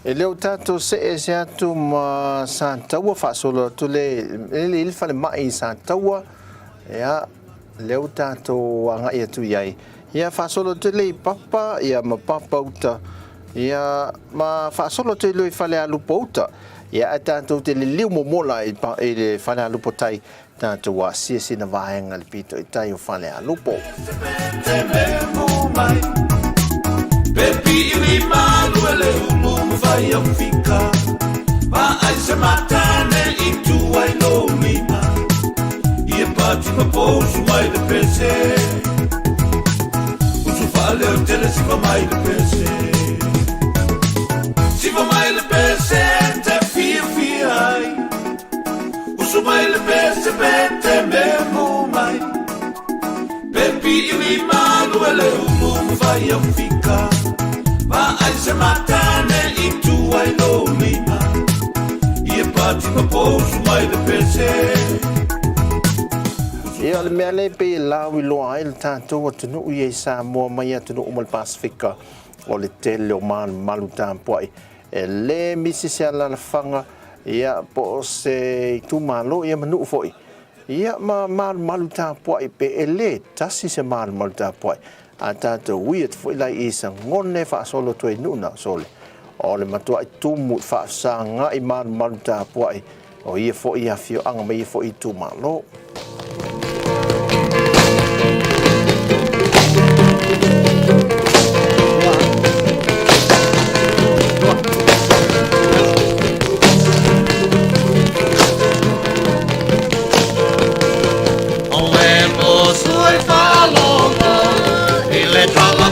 E le o tatou see ese atu ma Sataua faasolo atu le le le falemai i Sataua ia lea ua tatou agai atu i ai ia faasolo atu le i Papa ia ma Papa uta ia ma faasolo atu i Falealupo uta ia ae tatou te liliu momola i le Falealupo tai tatou asia sina vaega le pito i tai o Falealupo. Te memo mai Pe pi'i malu e le ulu ma fai au fika Vaai se matane i tua i lou lima Ia pati ma pousu mai le pese Usu faaleotele siva mai le pese Siva mai le pese te fiafia ai Usu mai le pese pe te memo mai Pe pi'i malu e le ulu ma fai au fika Vaai se matane i tua i lou lima Ia pati ma pousu mai le pese Ia, o le mea lea e pei e lauiloa ai le tatou atunuu ia i Samoa mai atunuu uma o le Pasefika, o le tele o malumalu tapuai. E le misi se alaalafaga, ia, po o se itumalo, ia ma nuu foi. Ia, ma malumalu tapuai pe e le tasi se malumalu tapuai. A tatou ui atu foi la i Sagone faasolo atu ai i nuu na o sole. O le matuai tumu i faafesagai malumalu tapuai o ia foi afioaga ma ia foi itumalo. O le musu e faalogo i le tala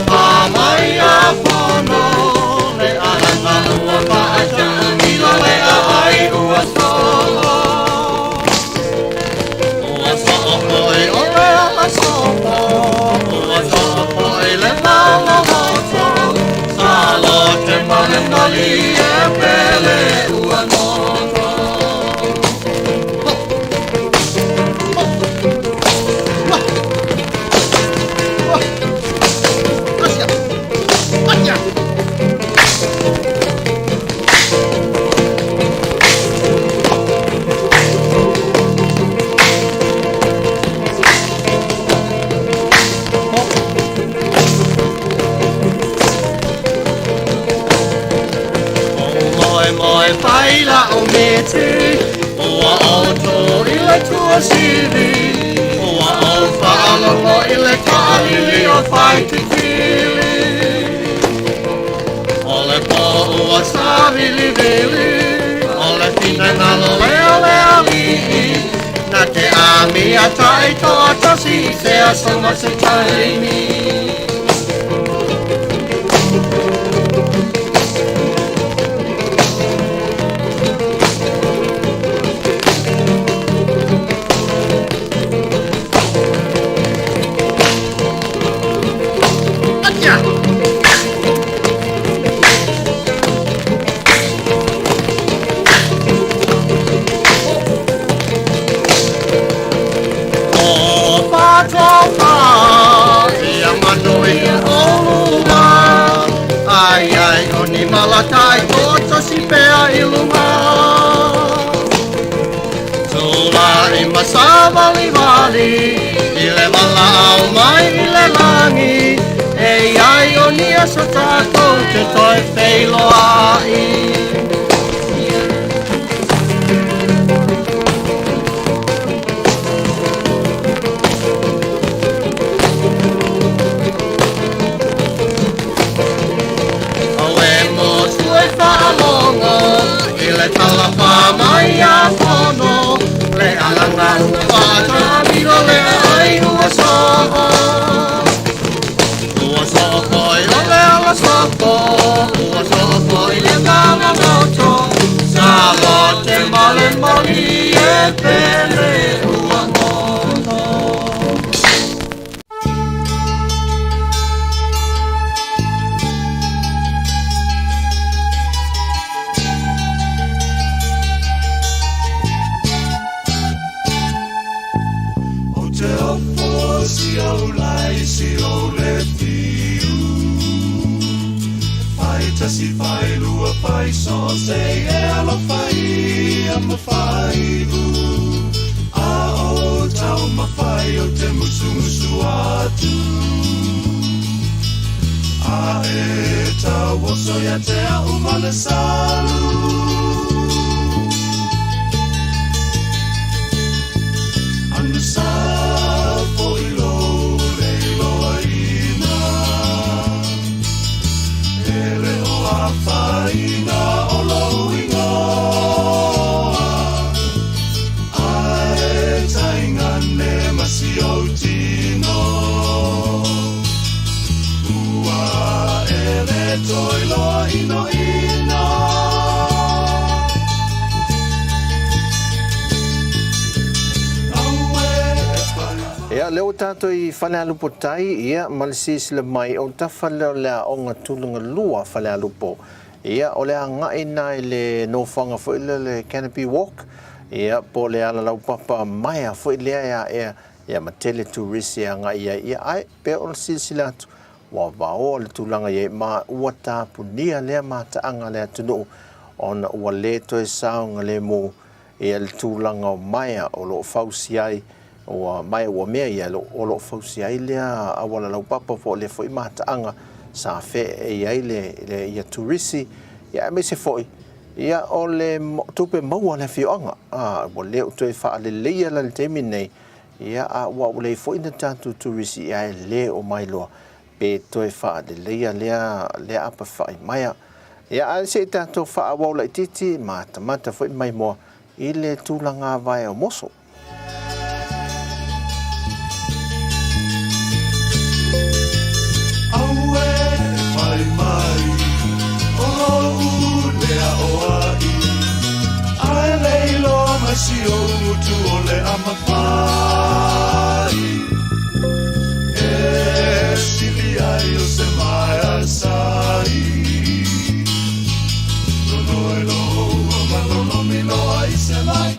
mai a fono le alaga ua faatamilo le aai ua solo ua soopoe o le ala sopo ua soopoe le maloloto sa lote ma le malie pele ua noto. Moemoe pai la'u miti, Ua ou tu i le tuasivi, Ua ou faalogo i le taalili o Faititili. O le po ua savilivili, O le finagalo lea o le Alii, Na te amia taitoatasi i se aso ma se taimi. Savalivali i le valaau mai i le lagi e i ai o ni aso tatou te toe feiloai. Auē motu e faalogo i le talafā mai a Fono, le alaga ua faatamilo le ai ua soo. Ua soo foi o le ala sopo, ua soo foi le mamamoto, sa lote ma le moli e pele ua goto. Ou te ofo si ou lai si ou le fiu Fai tasi fai lua fai so se e alofa ia ma fai u A o tau mawhai o te musumusu atu A e tauoso ia te au ma le salu Anu sa fo i lou le iloaina E le o afaina o lou igoa Ae taigane ma si ou tino Ua e le toe loa inoino Ia, lea ua tatou i Falealupo Tai, ia, ma le silasila mai, o tafa lea o le Aoga Tulagalua Falealupo. Ia, o le agai lena i le nofoaga foi lea o le Canopy Walk, ia, po o le ala laupapa maea foi lea e aea, ia, ma tele turisi e agai i ai. Ia, ae pei ona silasila atu, ua vaoa le tulaga i ai, ma ua tapunia lea mataaga a le atunuu ona ua le toe saogalemu ia le tulaga o maea o lo o fausia ai, ua maea ua mea ia o lo o fausia ai lea auala laupapa po o lea foi mataaga sa feee ai le ia turisi, ia aemaise foi ia o le tupe maua a le afioaga. A ua le o toe faaleleia la i le taimi lenei, ia a ua leai foi ni tatou turisi ia e le o mailoa pe toe faaleleia lea lea apawhai maea. Ia ae se i tatou faaauau laitiiti matamata foi maimoa i le tulaga vae o moso. Aue whai mai o lou lea o ai Ae le iloa mai si ou utu o le amawhai E sili ai o se maea sai Lono e loa ma lono mi loa i se mai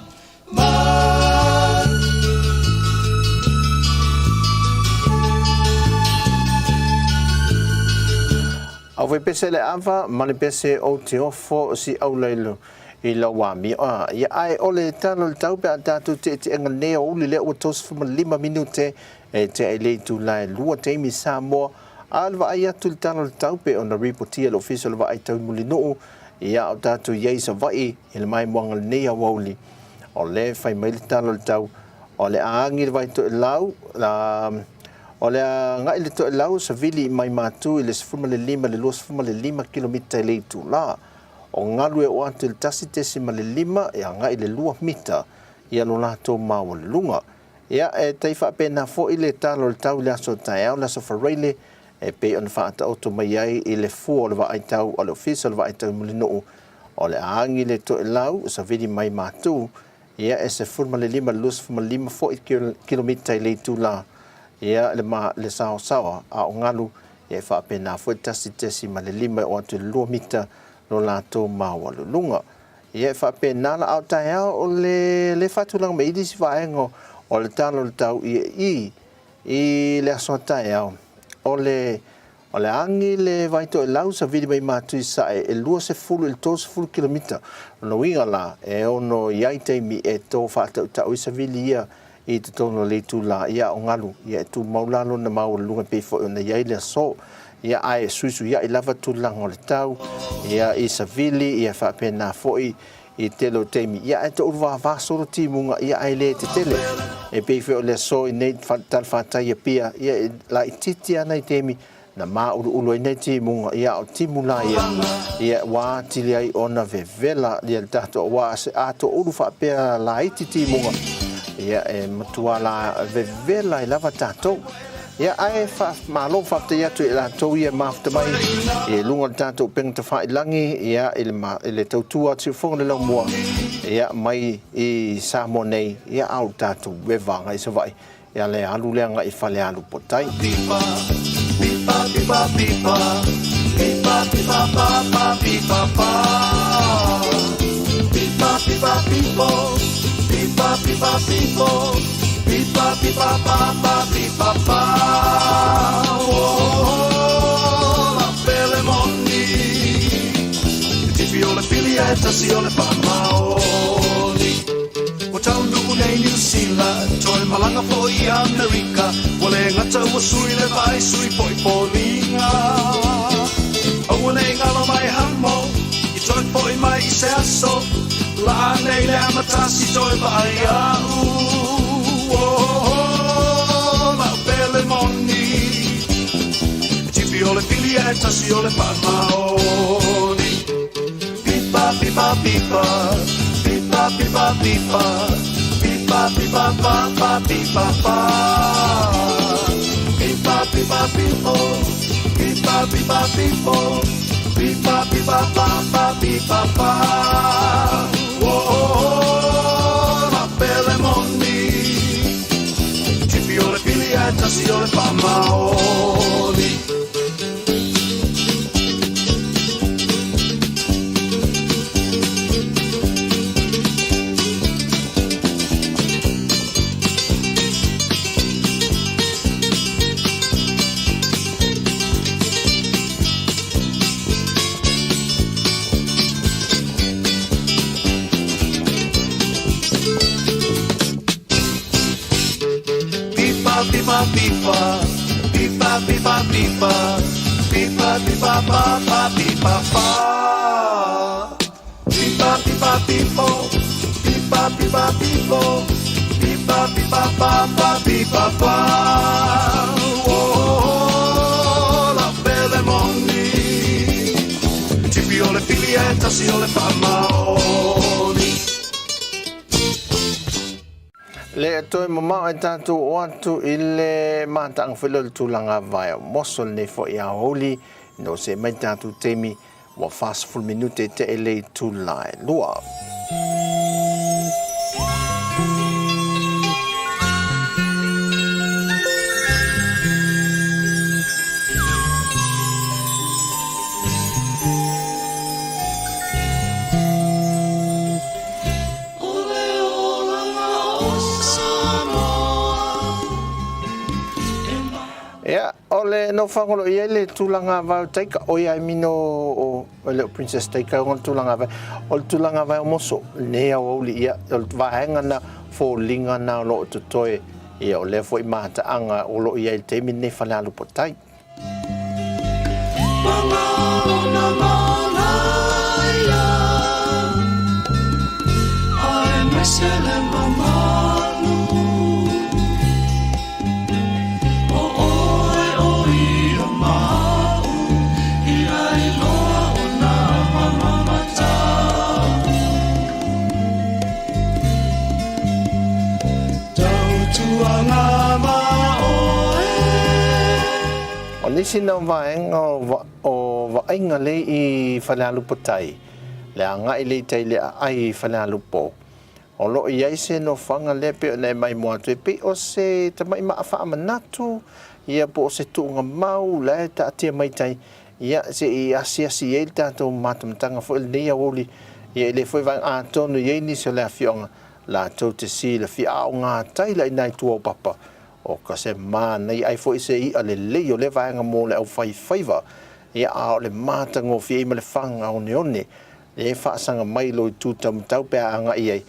mai Au fai pese le ava ma le pese o te ofo si aulailo i lau amio. A, ia ae o le tala o le tau pe a tatou teeteega nei o uli lea ua 35 minute e tea i le itula e lua taimi Samoa, a o le vaai atu i le tala o le tau pe ona ripotia e le Ofisa o le Vaai Tau i Mulinuu. Ia, a o tatou i ai i Savaii i le maimoaga o lenei aoauli, o lea e fai mai le tala o le tau, o le a agi le vai toelau, o le a agai le toelau savili mai Matu i le 15 i le 25 kilomita i le itula. O galu e oo atu i le 1.5 e agai i le 2 mita ia lo latou maualuluga. Ia, e tai faapena foi le tala o le tau i le aso taeao, le aso Faraile, e pei ona faataoto mai ai i le fua o le vaai tau a le Ofisa o le Vaai Tau i Mulinuu, o le a agi le toelau savili mai Matu, ia e 15 i le 25 foi kilomita i le itula, ia le ma le saosaoa, a o galu, ia e faapena foi 1.5 e oo atu i le 2 mita lo latou maualuluga. Ia e faapena la, a o taeao o le le faatulaga mai i isi vaega o le tala o le tau i i i le aso a taeao, o le o le agi le vai toelau savili mai Matu i Sae e 20 i le 30 kilomita. O lona uiga la, e ono i ai taimi e tō faatautau ai savili ia i totonu o le itula, ia a o galu, ia e tumau la lona maualuluga e pei foi ona i ai le aso. Ia ae suisuiai lava tulaga o le tau, ia i savili, ia faapena foi i tele o taimi. Ia ae toulu vava solo timuga, ia ae le tetele. E pei foi o le aso i nei talafatai i Apia, ia e laitiiti lava nai taimi na māuluulu ai nei timuga, ia a o timu la ia, ia ua atili ai ona vevela ia le tatou, aua a toulu faapea laiti timuga, ia e matua la vevela ai lava tatou. Ia ae faamalo faafetai atu i latou ia e mafuta mai i luga o le tatou upega tafailagi ia i le, i le tautua a Siufogo le Laumua ia mai i Samoa nei ia a o le tatou eva agai i Savaii ia le alu lea agai i Falealupo-tai. Pipa, pipa, pipa, pipa, pipa, pipa, pa, pa, pipa, pa. Pipa, pipa, pipo, pipa, pipa, pipo, pipa, pipa, pa, pa, pipa, pa. Oh, la pele moni, tipi o le pili ae tasi o le faamaoni. Ua taunuu nei Niu Sila, toe malaga foi i Amerika, ua le gata ua sui le vaai, sui foi foliga. Aua nei galo mai hamo, i toe foi mai i se aso, laa nei le amatasi toe vaai a'u. Oh, lau pele moni, tipi o le pili ae tasi o le faamaoni. Pipa, pipa, pipa, pipa, pipa, pipa, pipa, pipa, pa, pa, pipa, pa. Pipa, pipa, pipo, pipa, pipa, pipo, pipa, pipa, pa, pa, pipa, pa. Oh, oh, oh, la pele moni, tipi o le pili ae tasi o le faamaoni. Pipa, pipa, pipa, pipa, pipa, pipa, pipa, pipa, pa, pa, pipa, pa. Pipa, pipa, pipo, pipa, pipa, pipo, pipa, pipa, pa, pa, pipa, pa. Oh, oh, oh, la pele moni, tipi o le pili ae tasi o le faamaoni. Le toe mamao e tatou o atu i le mataaga foi lea o le tulaga vae o moso lenei foi aoauli ina ua see mai tatou taimi ua 40 minute te e le itula e lua. O le olaga o Samoa e Ia, o le nofoaga o lo o i ai le tulaga vae o Taika, ʻoiai mino o, e le o Princess Taika e ona le tulaga vae, o le tulaga vae o Moso, lenei aoauli, ia, o le vaega na, foliga na o lo o totoe, ia, o lea foi mataaga o lo o i ai i le taimi lenei Falealupo-tai. nisi na o vaega o vaaiga lei i Falealupo-tai, le agai lea i tai le aai i Falealupo, o lo o i ai se nofoaga lea pei ona e maimoa atu ai, pei o se tamai maa faamanatu, ia po o se tuuga mau la e taatia mai tai, ia se i asiasi i ai le tatou matamataga foi i lenei aoauli, ia i lea foi vaega, atonu e i ai nisi o le afioaga latou te silafia, a o gatai la i ina i tua o papa, o ka se manaia ai foi se i'a lelei o lea vaega mo le aufaifaiva, ia a o le matagofie ai ma le fagaoneone e faasaga mai i lou itu taumatau pe a agai ai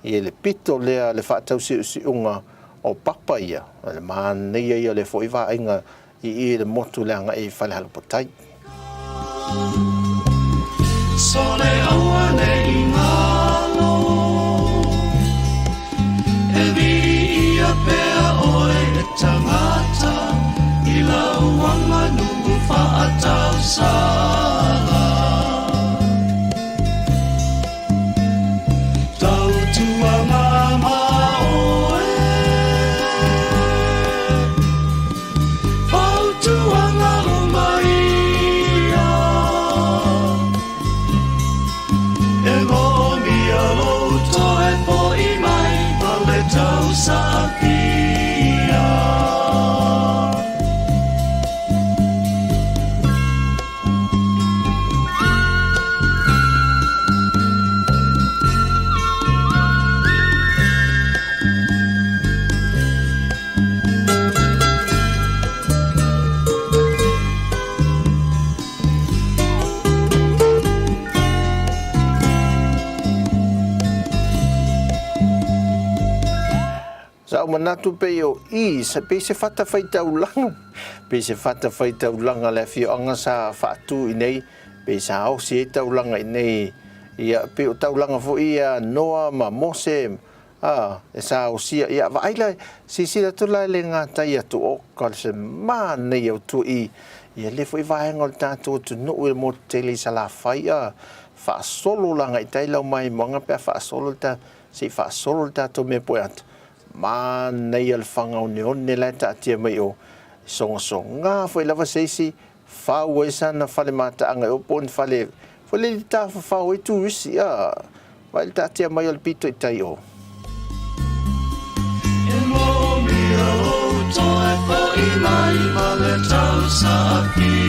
i le pito lea le faatausiusiuga o papa ia, o le manaia ia o lea foi vaaiga i i le motu le agai i Falealupo-tai. Sole aua nei ngalo E viia pea oe e tangata I lau aganuu faatasala Tautua mama oe Fautuaga uma ia E moomia lou toe fo'i mai ma le tausaafia. Sa ou manatu pei o i, pei se fatafaitaulaga, pei se fatafaitaulaga le afioaga sa faatu i inei, pei sa osi ai taulaga i inei, ia, pei o taulaga foi ia a Noa ma Mose, a, e sa osia, ia, vaai la, silasila atu la i le gatai atu, o ka se manaia o tua i, ia lea foi vaega o le tatou atunuu i le motu tele i Salafai, a, faasolo la agai tai lau maimoaga pe a faasolo le ta, Se i faasolo le tatou mea poe atu, manaia le fagaoneone la e taatia mai o, sogasoga foi lava se isi fau ai sana fale mataaga i o po o ni fale foi lele tafafao ai turisi a, vaai le taatia mai o le pito i tai o. E moomia lou toe fo'i mai ma le tausaafia.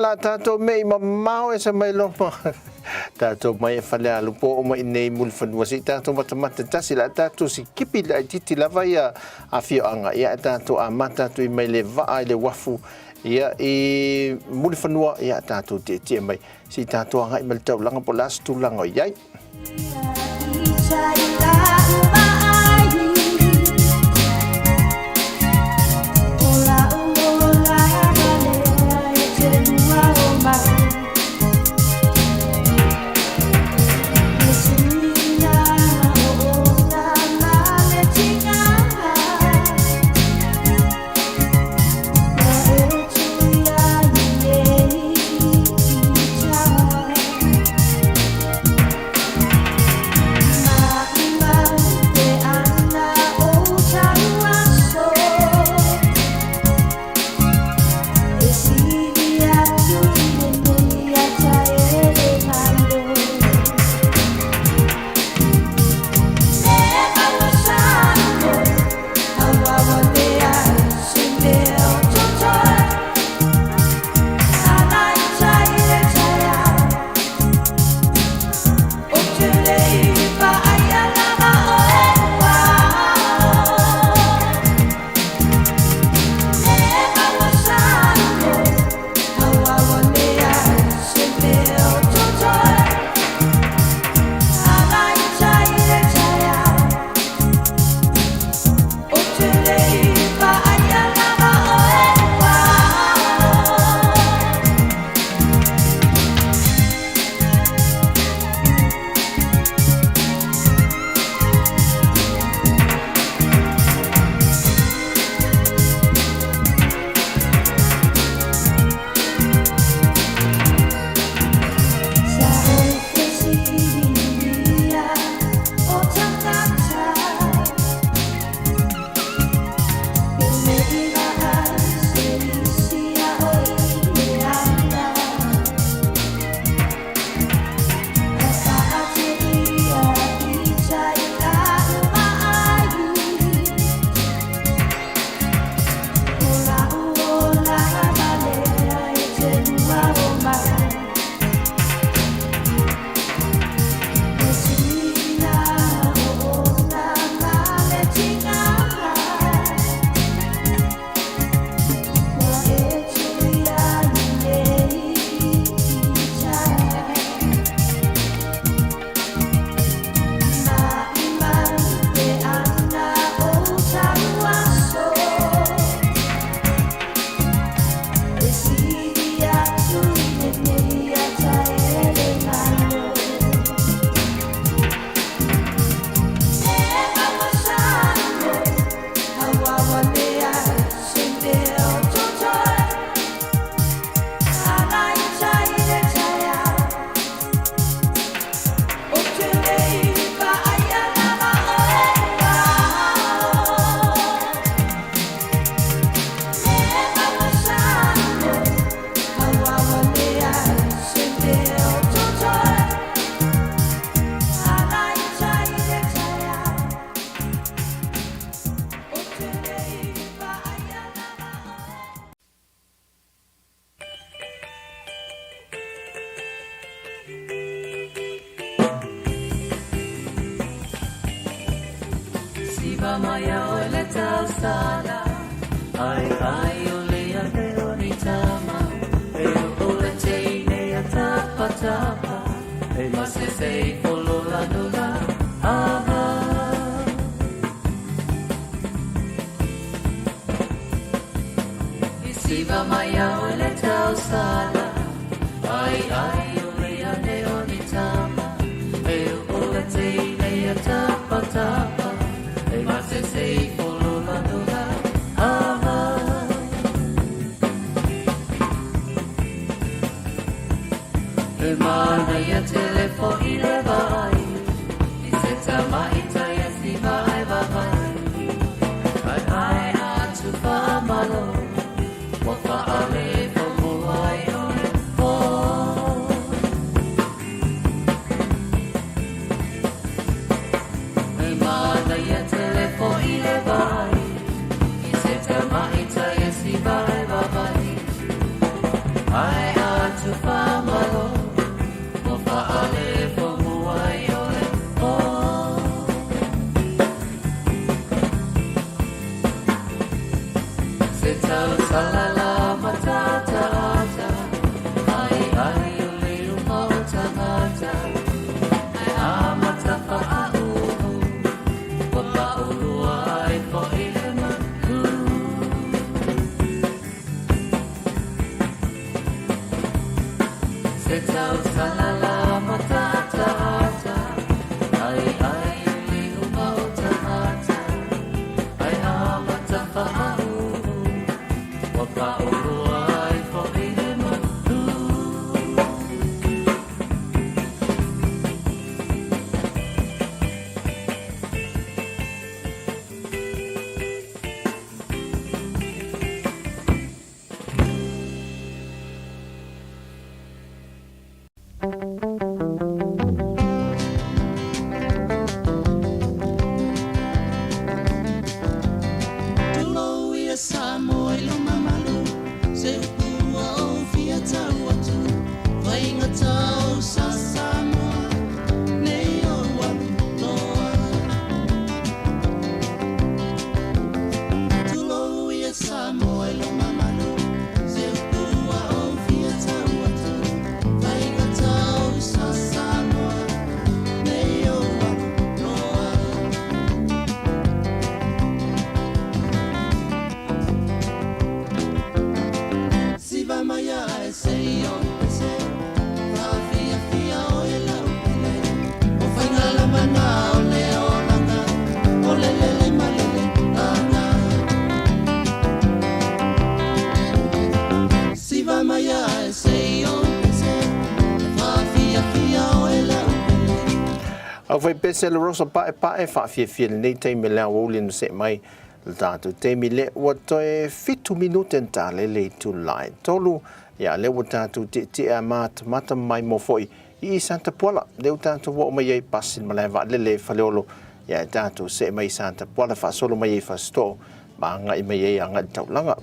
la tatou mei mamao ese mai loma. Tatou mai e Falealupo oo mai inei i Mulifanua se i tatou matamata tasi la tatou sikipi laitiiti lava ia afioaga ia ae tatou amata atu i mai le vaa i le uafu ia i Mulifanua ia tatou tietie mai se i tatou agai mai le taulaga po o le a se tulaga o i ai. I Salala mataataata, ai ai liu ma o taata, ai amata whaauu, ua paoloa ai fo'i le manu. Tulou ia Samoa i lou mamalu, Se upu ua ou fia tau atu, Faigata ou sa Samoa, Nei ou alu loa. Tulou ia Samoa i lou mamalu, Se upu ua ou fia tau atu, Faigata ou sa Samoa, Nei ou alu loa. Siva mai ae se i ou pese, Faafiafia oe lau pele, O faiga lava na o le olaga, O le lele ma le leaga. Siva mai ae se i ou pese, Faafiafia oe lau pele. Aufaipese le Rosa Paepae, faafiafia i lenei taimi le aoauli na see mai le tatou taimi le ua toe fitu minute na talele i itula e tolu. Ia, lea ua tatou tietie a matamata mai mo foi i Satapuala. Lea ua tatou oo mai ai pasi le malae vaalele i Faleolo. Ia, e tatou see mai i Satapuala faasolo mai ai i Fasitoo ma agai mai ai agai i le taulaga.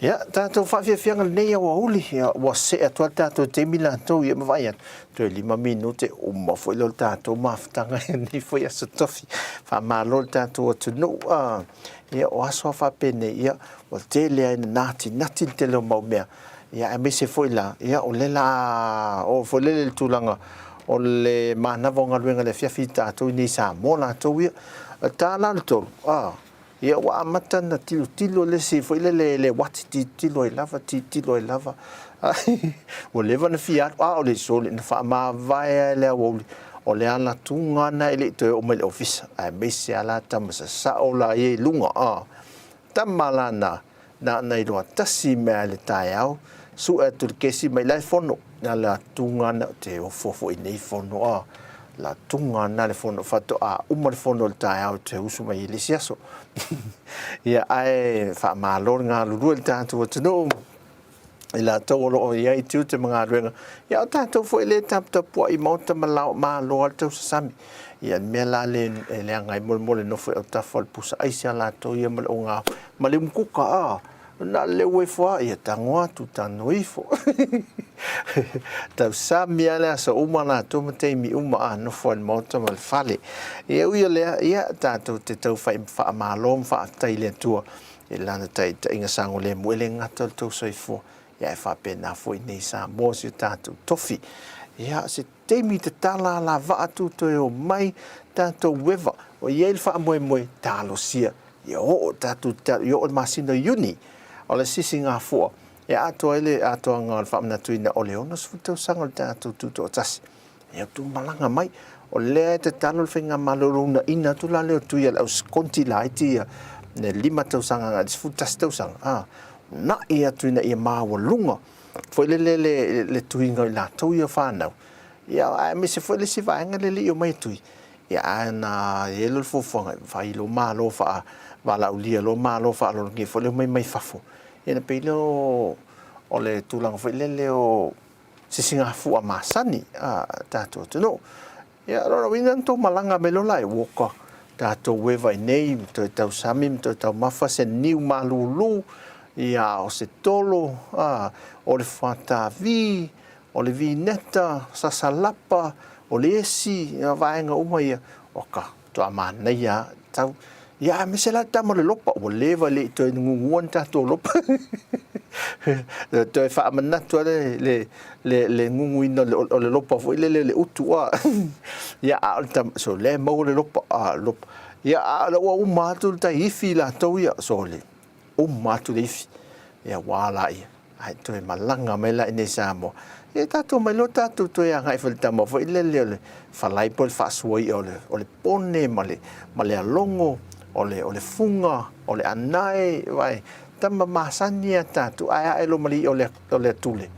Ia, tatou faafiafiaga lenei aoauli, ia, ua see atu lava le tatou taimi latou, ia ma vaai atu, toe lima minute, uma foi lea o le tatou mafutaga i lenei foi aso tofi. Faamalo le tatou atunuu, a, ia, o aso lava faapenei, ia, ua tele lava ina natinati le tele o mau mea, ia, aemaise foi la, ia, o lea o le a oo foi lele i le tulaga o le manava o galuega i le afiafi i tatou i inei i Samoa latou ia. E ta la le tolu, a, Ia ua amata ona tilotilo le isi foi lele le uati tilotilo ai lava, tilotilo ai lava. Ua leva ona fia alu, a o le sole na faamavae lava i le aoauli. O le alatuga lena e le i toe oo mai i le ofisa, aemaise lava la tama sasao la ia i luga, a. Tama la na, na ona iloa tasi mea i le taeao, sue atu i le kesi mai la e fono, na alatuga lena, ou te ofo foi i nei fono, a. Latuga na le fono faatoa uma le fono i le taeao e toe usu mai i le isi aso. Ia, ae faamalo le galulue i le tatou atunuu, i latou o lo o i ai tiute ma galuega. Ia, o tatou foi lea e taputapuai i maota ma lao, malo lava le tausasami. Ia, le mea la lea e leaga ai molemole nofo i autafa o le pusa aisi a latou ia ma le oga ma le umukuka, a. Na le ue ifo a, ia tago atu, tago ifo. Tausami lava le aso uma latou ma taimi uma a nofo ai i le maota ma le fale. Ia ui o lea, ia tatou te tau fai faamalo ma faafetai i le Atua i Lana taitaiga saogalemu e le gata o le tou soifua, ia ae faapena foi nei Samoa si o tatou tofi. Ia se taimi tatala alavaa atu toe omai tatou ueva o i ai le faamoemoe talosia ia oo tatou ia oo i le masina o Iuni o le sisigafoa. E atoa ai le atoaga o le faamanatuina o le 60 tausaga o le tatou Tutoatasi. Ia outou malaga mai. O lea e tatalo le Faigamalo i le uunaina atu la lea o tui a le au sikonti laiti ia le 5 tausaga agai i le 11 tausaga, a, uunai atu ina ia maualuga foi lele le, le tuiga o i latou ia fanau, ia aemaise foi le isi vaega lea e le i omai e tui, ia ae na i ai loa le fuafuaga, fai loa malo faavalaaulia loa malo faaaloalogia foi lea omai mai fafo, ia ona pei lea o le tulaga foi lele o sisigafua masani a tatou atunuu. Ia, o lona uiga na tou malaga mai loa la e Walker, tatou eva i nei, ma toe tausami ma toe taumafa se niu malulu, ia o se tolo, a, o le fuatavi, o le vineta, sasalapa, o le esi, ia vaega uma ia, oka, matua manaia lava, tau. Ia aemaise la le tama o le lopa, ua leva e le i toe gugua ni tatou lopa. Toe faamanatu lava le, le, le, le guguina o le lopa foi lele le utu a. Ia a o le tama, so lea e maua le lopa, a lopa. Ia a ua uma atu le tai ifi latou ia, sole, uma atu le ifi. Ia ua ala ia. Ae toe malaga mai la i nei Samoa. Ia tatou omai loa tatou toe agai foi i le tama foi lele o le falai po o le faasua i'a o le, o le pone ma le, ma le alogo, o le, o le fuga, o le anae, vaai, tama masani a tatou, ae ae loa ma le i'a o le, o le atule.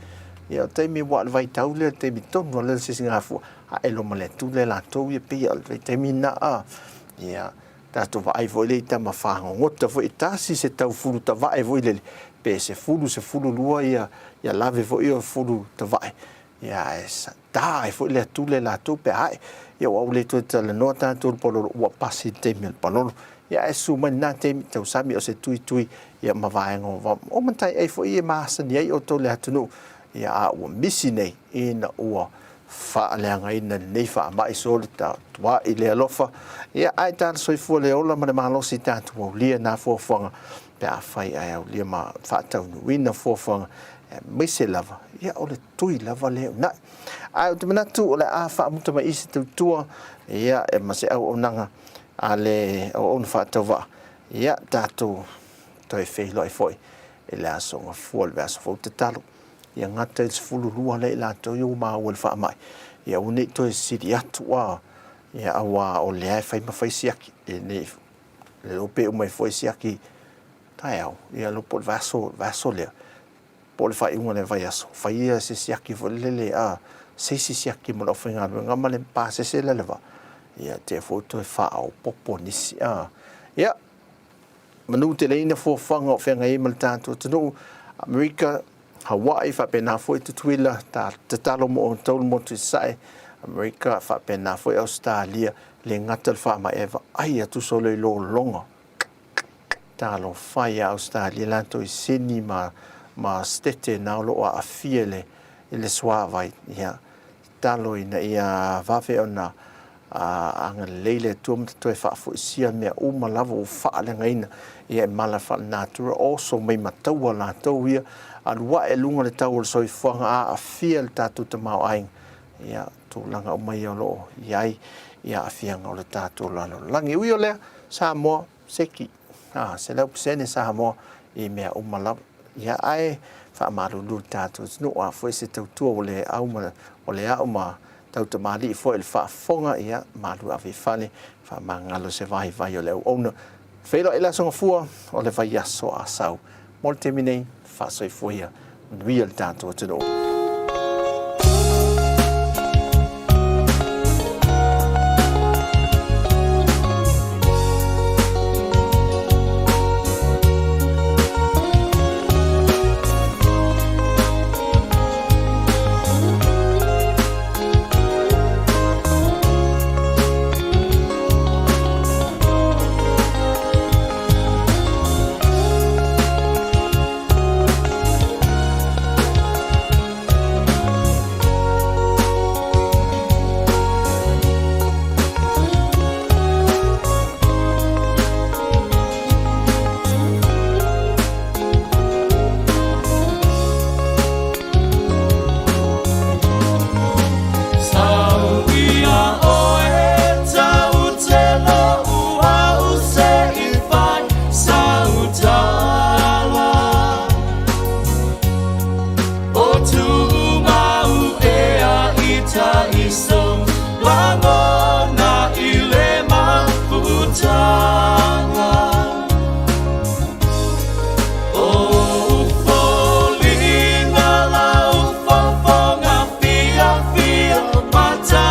Ia o le taimi aua o le vaitau lea, o le taimi tonu lava lea o le sisigafua, ae loa ma le atule latou ia pei o le vaitaimi lena a. Ia, Tatou vaai foi lea i tama fagogota foi e tasi se tau fulu tavae foi lele, pe sefulu, sefulu lua ia, ia lave foi ia fulu tavae, ia ae ta ai foi le atule latou pe a ae. Ia ua le toe talanoa tatou i le palolo, ua pasi le taimi o le palolo. Ia ae susu mai lena taimi, tausami o se tuitui ia ma vaega o, o mataiai foi ia e masani ai outou le atunuu, ia a ua misi nei ina ua faaleagaina lenei faamai soli tatuai le alofa ia ae tala soifua le ola ma le malosi tatou aulia na fuafuaga pe afai ae aulia ma faataunuuina fuafuaga aemaise lava ia o le tui lava lea uunai. Ae ou te manatu o le a faamuta mai i se tautua ia e ma se auaunaga a le auauna faatauvaa ia tatou toe feiloai foi i le aso Gafua le vaiaso fou tatalo. Ia gata i le 12 lea i latou ia ua maua i le faamai, ia aua ne i toe sili atu a, ia auā o lea e fai ma fai siaki, e ne i le iloa pe uma ai foi siaki taeao, ia iloa po o le vaiaso, vaiaso lea, po o le faaiuga o le vaiaso, fai ia se siaki foi lele a, se isi siaki mo le aufaigaluega ma le pasese lea le vaa, ia te i foi ua toe faaopoopo nisi a. Ia, manuteleina fuafuaga o feagai ai ma le tatou atunuu, Amerika, Hawaii, faapena foi Tutuila, tatalo mo outou le motu i Sasae, Amerika, faapena foi Ausetalia, le gata le faamai ae vaai atu solo i lologa. Talofa ia Ausetalia latou i Sini ma ma Setete na o lo o aafia i le i le suavai. Ia, tatalo ina ia vave ona agalelei le Atua ma toe faafoisia mea uma lava ua faaleagaina ia e mala faalenatura, oso mai ma taua latou ia, alu ae i luga le tau o le soifuaga, aafia le tatou tamaoaiga, ia tulaga uma ia o lo o i ai ia aafiaga o le tatou lalolagi. Ui o lea, Samoa, seki, 100% Samoa i mea uma lava. Ia ae faamalulu le tatou atunuu, a foi se tautua ua le au ma ua le ao ma tautamalii foi i le faafofoga, ia malu ave i fale, faamagalo se vaivai o le auauna. Feiloai le Aso Gafua o le vaiaso a Asau. Mo le taimi nei, faasoifua ia, manuia le tatou atunuu. Patagi.